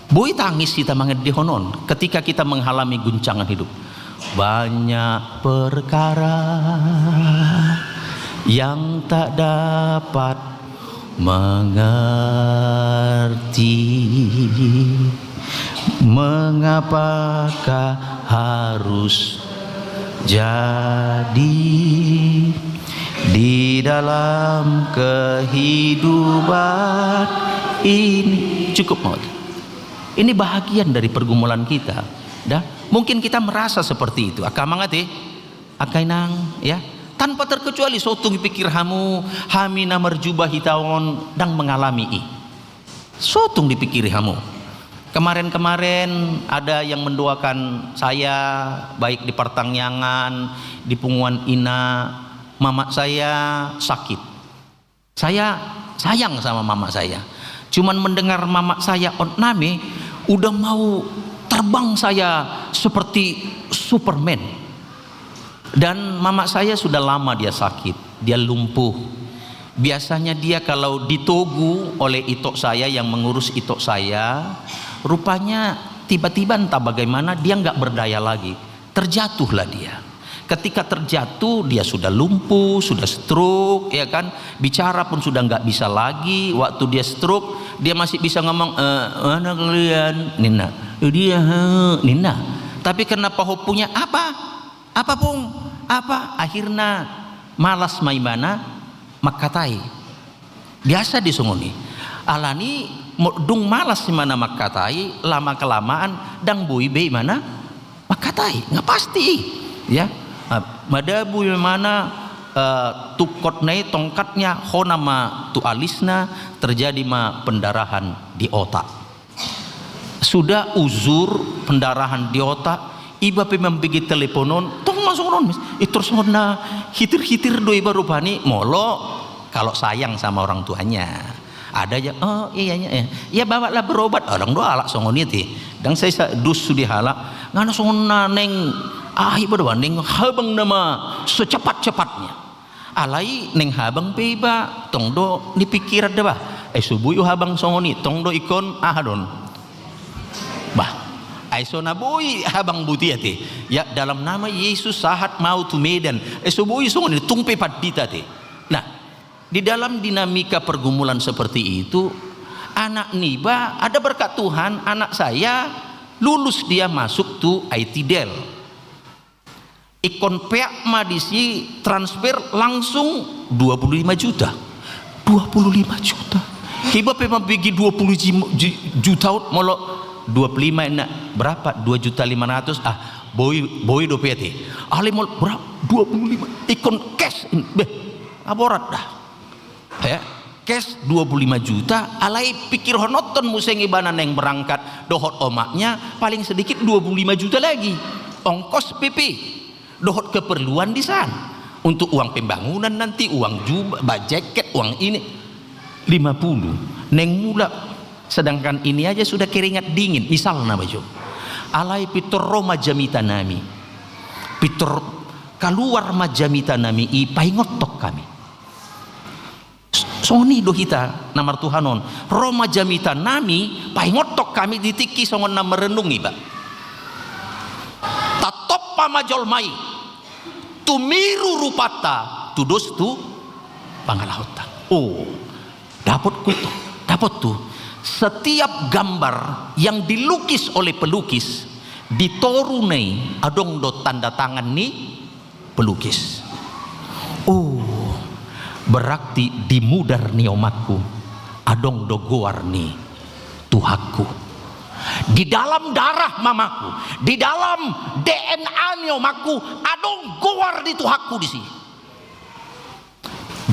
Boi tangis hita mangendehon on ketika kita mengalami guncangan hidup. Banyak perkara yang tak dapat mengerti, mengapakah harus jadi di dalam kehidupan ini. Cukup, Maud. Ini bahagian dari pergumulan kita. Dah, mungkin kita merasa seperti itu. Angka amang ate, angka inang, ya. Tanpa terkecuali, so tung dipikir hamu, hami na marjubah hita on ndang mengalami i. So tung dipikiri hamu. Kemarin-kemarin ada yang mendoakan saya, baik di partangiangan, di punguan ina, mamak saya sakit. Saya sayang sama mamak saya. Cuman mendengar mamak saya on name, udah mau terbang saya seperti Superman. Dan mamak saya sudah lama dia sakit, dia lumpuh. Biasanya dia kalau ditogu oleh itok saya yang mengurus itok saya, rupanya tiba-tiba entah bagaimana dia nggak berdaya lagi. Terjatuhlah dia. Ketika terjatuh, dia sudah lumpuh, sudah stroke, ya kan? Bicara pun sudah nggak bisa lagi. Waktu dia stroke, dia masih bisa ngomong, "Eh, mana kalian?" Ninna. "Eh, dia, he," ninna. Tapi karena pahompunya, "Apa? Apa, Pung? Apa?" Akhirnya malas ma ibana mangkatai. Biasa do songon i. Alani mo-, dung malas ibana mangkatai, lama kelamaan ndang boi be ibana mangkatai. Nggak pasti i. Ya. Ah, madabu ibana, eh, tungkotna i, tongkatnya, hona ma tu alisna, terjadi ma pendarahan di otak. Sudah uzur, pendarahan di otak, iba pe mambege telepon on, tong ma songon on, Mas. Itor songon na hitir-hitir do iba rupani, molo kalau sayang sama orang tuanya. Ada aja, "Oh, iya, iya, iya. Ya, bawalah berobat." Ndang do halak songon i ate. Ndang sai sa-, dus sude halak. Ngana songon na naeng, ah, iba do, naeng habang nama secepat-cepatnya. Alai naeng habang pe iba, tong do dipikirhon da bah. Ai so boi habang songon i, tong do ingkon aha do on. Bah, ai so na boi habang botima ate. Ya, dalam nama Yesus sahat ma au tu Medan. Ai so boi songon i, tung pe pandita ate. Nah, di dalam dinamika pergumulan seperti itu, anak niba, ada berkat Tuhan, anak saya lulus dia masuk tu I T Del. Ingkon peak ma disi transfer langsung dua puluh lima juta. Dua puluh lima juta. Iba pe mambege dua puluh ji-, ji-, juta on, molo dua puluh lima ninna, berapa? Dua juta lima ratus. Ah, boi, boi dope ate. Alai molo berapa? Dua puluh lima. Ingkon cash. Beh, aborat da. Ya, cash dua puluh lima juta, alai pikirhononhon muse ibana naeng berangkat dohot omaknya, paling sedikit dua puluh lima juta lagi. Ongkos P P, dohot keperluan di sana. Untuk uang pembangunan nanti, uang jubah, ba-, jaket, uang ini. Lima puluh. Naeng mulak, sedangkan ini aja sudah keringat dingin, misalna ma jo. Alai pintor ro ma jamita nami. Pintor kaluar ma jamita nami i, paingothon hami. Songon i do hita na martuhan on. Ro ma jamita nami, paingothon hami di tingki songon na merenung iba. Tatompa ma jolma i, tumiru rupanta, tudos tu pangalahonta. Oh, dapot ku tu, dapot tu. Setiap gambar yang dilukis oleh pelukis, di toruna i adong do tanda tangan ni pelukis. Oh, berarti di mudar ni omakku adong do goar ni Tuhanku. Di dalam darah mamaku, di dalam D N A ni omakku adong goar ni Tuhanku disi.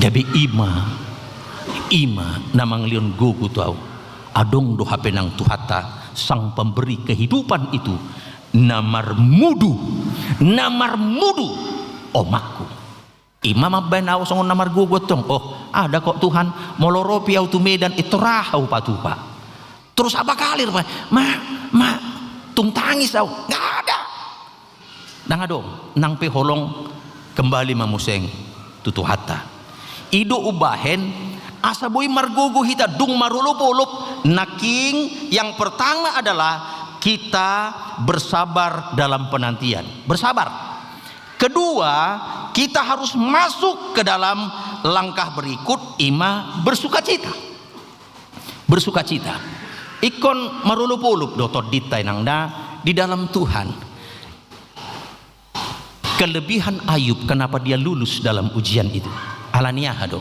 Gabe i ma, i ma na mangalehon gogo tu ahu. Adong do hape nang Tuhanta, Sang Pemberi kehidupan itu, na marmudu, na marmudu omakku. I ma mambaen ahu songon na margogo antong. Oh, ada kok Tuhan, molo ro pe ahu tu Medan, intor aha hupatupa? Torus apakalir ma, ma, ma, tung tangis ahu. Nggak ada. Ndang adong, nang pe holong kembali ma muse tu Tuhanta. I do umbahen asa boi margogo hita dung marolopolop, nangkin yang pertama adalah kita bersabar dalam penantian. Bersabar. Kedua, kita harus masuk ke dalam langkah berikut, i ma bersukacita. Bersukacita. Ingkon marolopolop do tondinta, inang, da, di dalam Tuhan. Kelebihan Ayub, kenapa dia lulus dalam ujian itu? Ala ni aha do?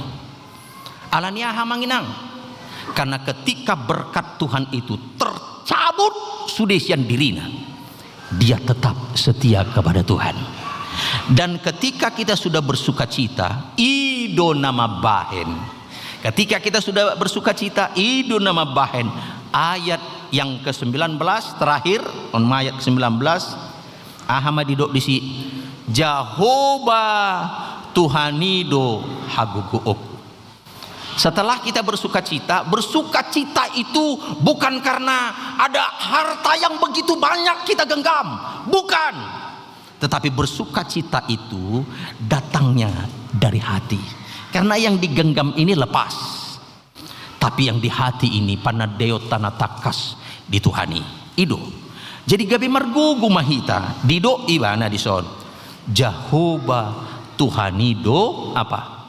Ala ni aha, amang inang? Karena ketika berkat Tuhan itu tercabut sude sian dirina, dia tetap setia kepada Tuhan. Dan ketika kita sudah bersukacita, i do na mambahen. Ketika kita sudah bersukacita, i do na mambahen. Ayat yang kesembilan belas terakhir, on ma ayat kesembilan belas, aha ma didok disi? Jahowa Tuhan i do hagogoonku. Setelah kita bersukacita, bersukacita itu bukan karena ada harta yang begitu banyak kita genggam. Bukan. Tetapi bersukacita itu datangnya dari hati. Karena yang digenggam ini lepas. Tapi yang di hati ini, panandeonta na tangkas di Tuhan i. I do. Jadi gabe margogo ma hita, didok ibana dison. Jahowa Tuhan i do apa?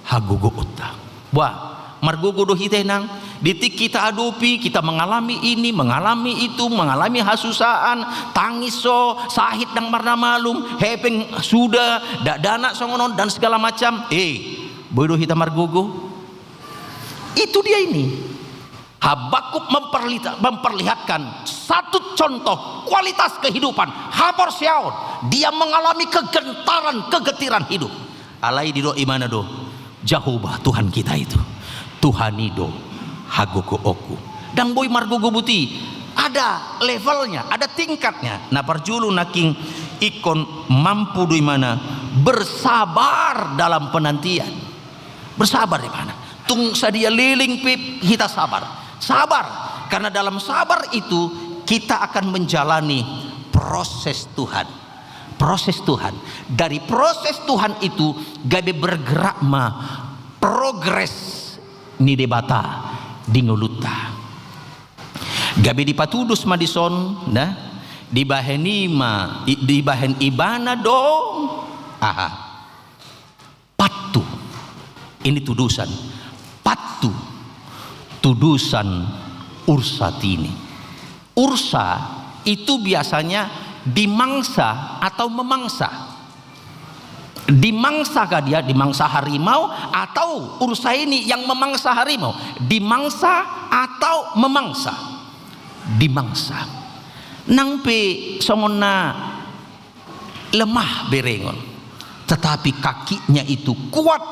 Hagogoonta. Wah, margogo do hita, inang. Di tingki kita adopi, kita mengalami ini, mengalami itu, mengalami hasusaan, tangis so, sahit ndang marnamalum, hepeng suda, dakdanak songon on, dan segala macam. Eh, boi do hita margogo? Itu dia ini. Habakuk memperlita-, memperlihatkan satu contoh kualitas kehidupan haporseaon. Dia mengalami kegentaran, kegetiran hidup. Alai didok ibana do, Jahowa Tuhan kita itu, Tuhan i do hagogoonku. Ndang boi margogo buti. Ada levelnya, ada tingkatnya. Na parjolo nangkin ingkon mampu do ibana bersabar dalam penantian. Bersabar ibana. Tung sadia leleng pe hita sabar. Sabar. Karena dalam sabar itu kita akan menjalani proses Tuhan. Proses Tuhan. Dari proses Tuhan itu gabe bergerak ma progres ni Debata di ngolunta. Gabe dipatudos ma dison, nah, dibahen i ma, i-, dibahen ibana do, aha? Pattu. Ini tudosan. Pattu. Tudosan ursa tini. Ursa itu biasanya dimangsa atau memangsa. Dimangsa kah dia, dimangsa harimau, atau ursa ini yang memangsa harimau? Dimangsa atau memangsa? Dimangsa. Nang pe songon na lemah berengon, tetapi kakinya itu kuat,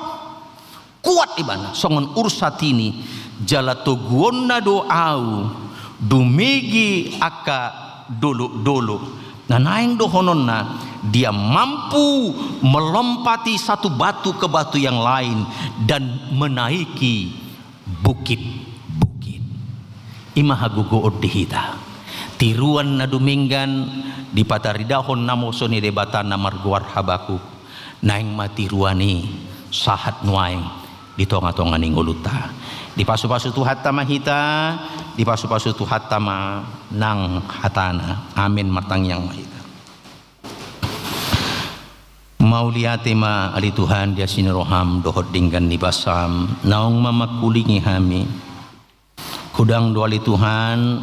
kuat ibana, songon ursa tini, jala toguonna do ahu dumege angka dolok-dolok. Na naeng dohononna, dia mampu melompati satu batu ke batu yang lain dan menaiki bukit-bukit. I ma hagogoon di hita. Tiruan na dumenggan dipataridahon namoso ni Debata na margoar Habakuk. Naeng ma tiruan i sahat nuaeng di tonga-tonga ni ngolunta. Dipasupasu Tuhanta ma hita, dipasupasu Tuhanta ma nang hatana. Amen, martangiang ma hita. Mauliate ma ale Tuhan di asi ni roham dohot denggan ni basam, naung ma mangkulingi hami. Godang do ale Tuhan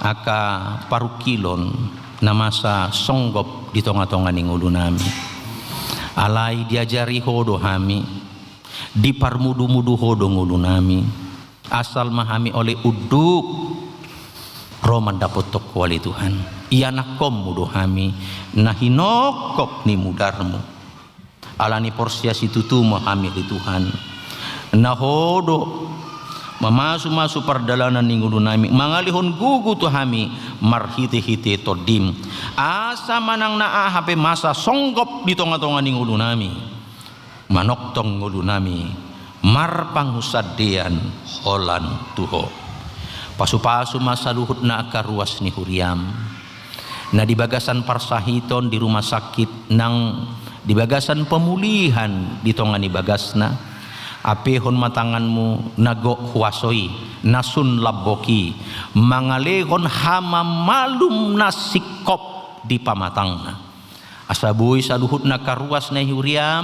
angka parungkilon na masa songgop di tonga-tonga ni ngolunami. Alai diajari Ho do hami, diparmudu-mudu Ho do ngolunami. Asal ma hami olo unduk ro mandapothon Ho ale Tuhan. Ianakkonmu do hami na hinongkop ni mudarmu. Ala ni porsea situtu ma hami ale Tuhan, na Ho do mamasumasu pardalanan ni ngolunami, mangalehon gogo tu hami marhitehite Tondim, asa manang na aha pe masa songgop di tongatonga ni ngolunami, manongtong ngolunami marpangunsandean holan tu Ho. Pasupasu ma saluhutna angka ruas ni huriam, na di bagasan parsahiton di rumah sakit, nang di bagasan pemulihan di tonga ni bagasna. Ampehon ma tanganmu na gok huaso i, na sun lambok i, mangalehon hamamalum na singkop di pamatangna, asa boi saluhutna angka ruas ni huriam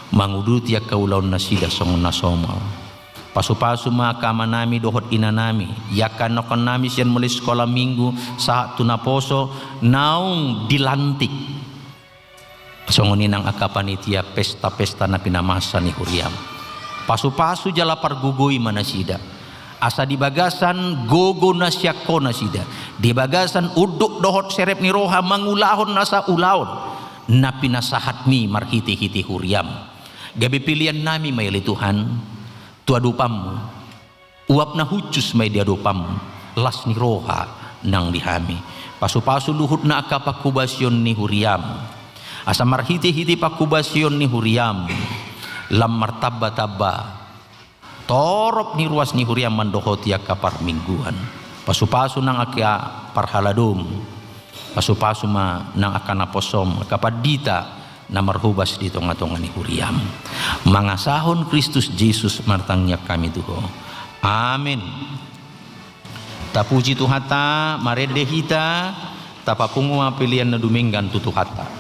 manguduti angka ulaonnasida songon na somal. Pasupasu ma angka amanami dohot inanami, angka anakkonami sian mulai sikola minggu sahat tu naposo naung dilantik, songon i nang angka panitia pestapesta na pinamasa ni huriam. Pasupasu jala pargogoi ma nasida, asa di bagasan gogo na sian Ho nasida, di bagasan unduk dohot serep ni roha mangulahon nasa ulaon na pinasahatmi marhitehite huriam. Gabe peleannami ma i ale Tuhan tu adopanmu. Uap na hushus ma i di adopanmu, las ni roha nang di hami. Pasupasu luhutna angka panghobasion ni huriam, asa marhitehite panghobasion ni huriam lam martambatamba torop ni ruas ni huriam mandohoti angka parmingguan. Pasupasu nang angka parhaladom, pasupasu ma nang angka naposom, angka pandita na marhobas di tongatonga ni huriam. Mangasahon Kristus Jesus martangiang hami tu Ho. Amen. Tapuji Tuhanta, marende hita, tapapungu ma pelean na dumenggan tu Tuhanta.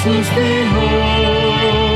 Jesus di Ho.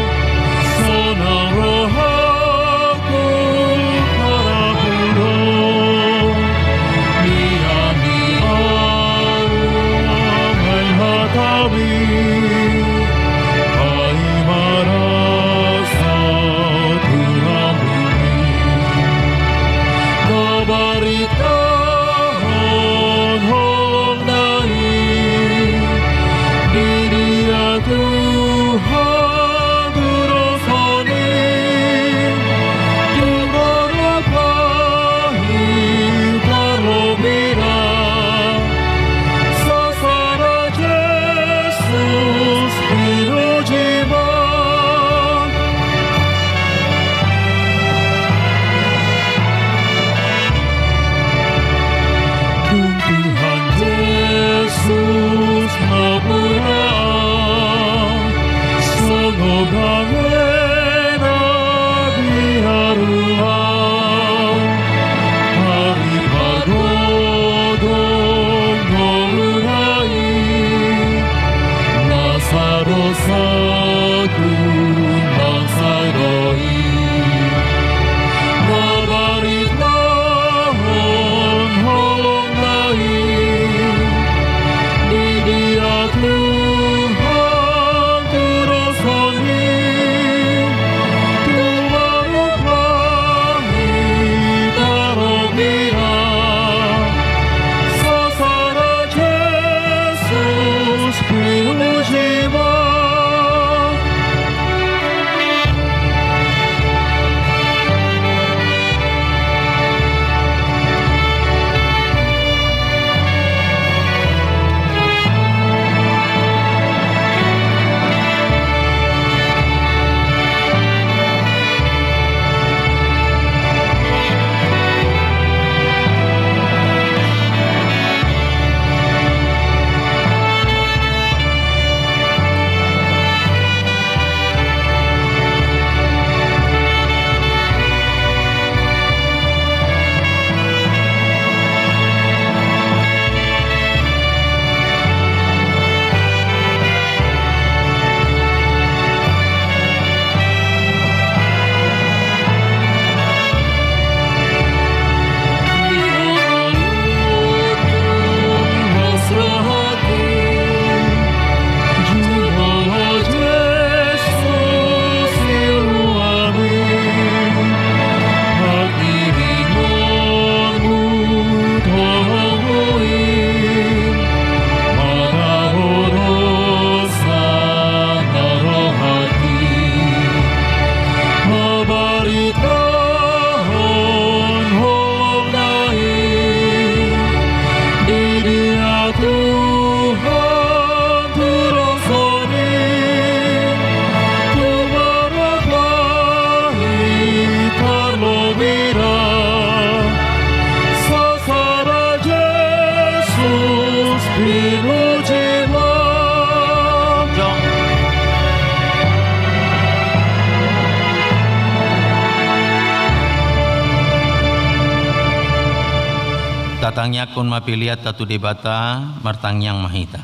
Tatangiangkon ma peleanta tu Debata, martangiang ma hita.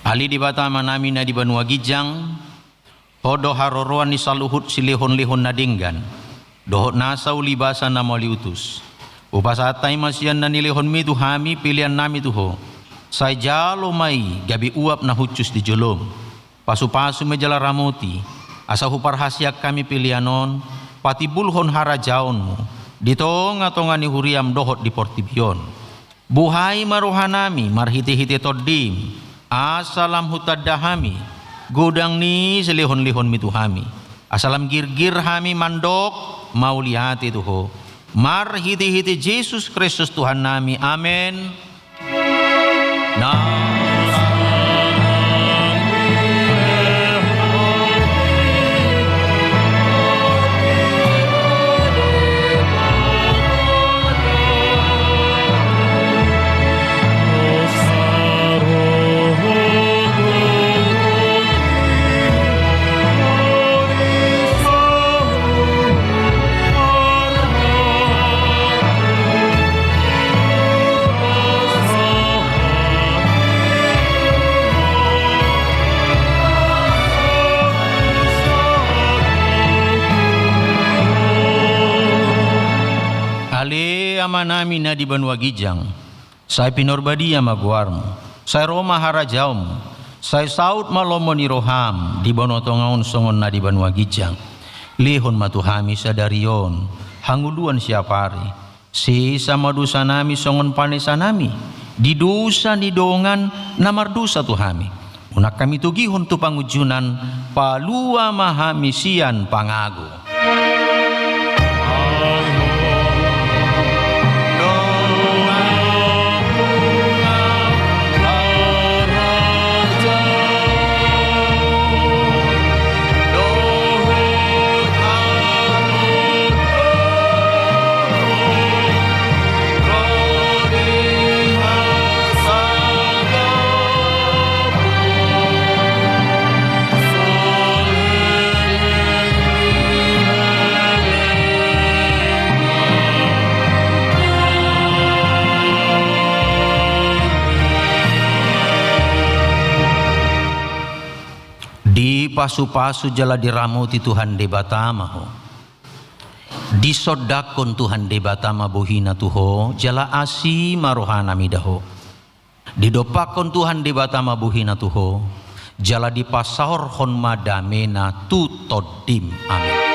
Ale Debata Amanami na di banua ginjang, Ho do haroroan ni saluhut silehonlehon na denggan, dohot nasa ulibasa na mauliutus. Hupasahat hami ma sian na nilehonmi tu hami peleannami tu Ho. Sai jalo ma i gabe uap na hushus di jolom. Pasupasu ma i jala ramoti, asa huparhaseang hami pelean on patimbulhon harajaonmu di tongatonga ni huriam dohot di portibi on. Buhai ma rohanami marhitehite Tondim, asa lam hutanda hami godang ni silehonlehonmi tu hami, asa lam girgir hami mandok mauliate tu Ho. Marhitehite Jesus Kristus Tuhannami. Amen. Na Ale Amanami na di banua ginjang, sai pinarbadia ma goarmu, sai ro ma harajaonmu, sai saut ma lomo ni roham di banua tonga on songon na di banua ginjang. Lehon ma tu hami sadari on hangoluan siapari. Sesa ma dosanami songon panesanami di dosa ni dongan na mardosa tu hami. Unang hami togihon tu pangunjunan, palua ma hami sian pangago. Dipasupasu jala diramoti Tuhan Debata ma ho. Disondangkon Tuhan Debata ma bohina tu ho, jala asi ma rohana mida ho. Didompakkon Tuhan Debata ma bohina tu ho, jala dipasaorhon ma damena tu tondim. Amin.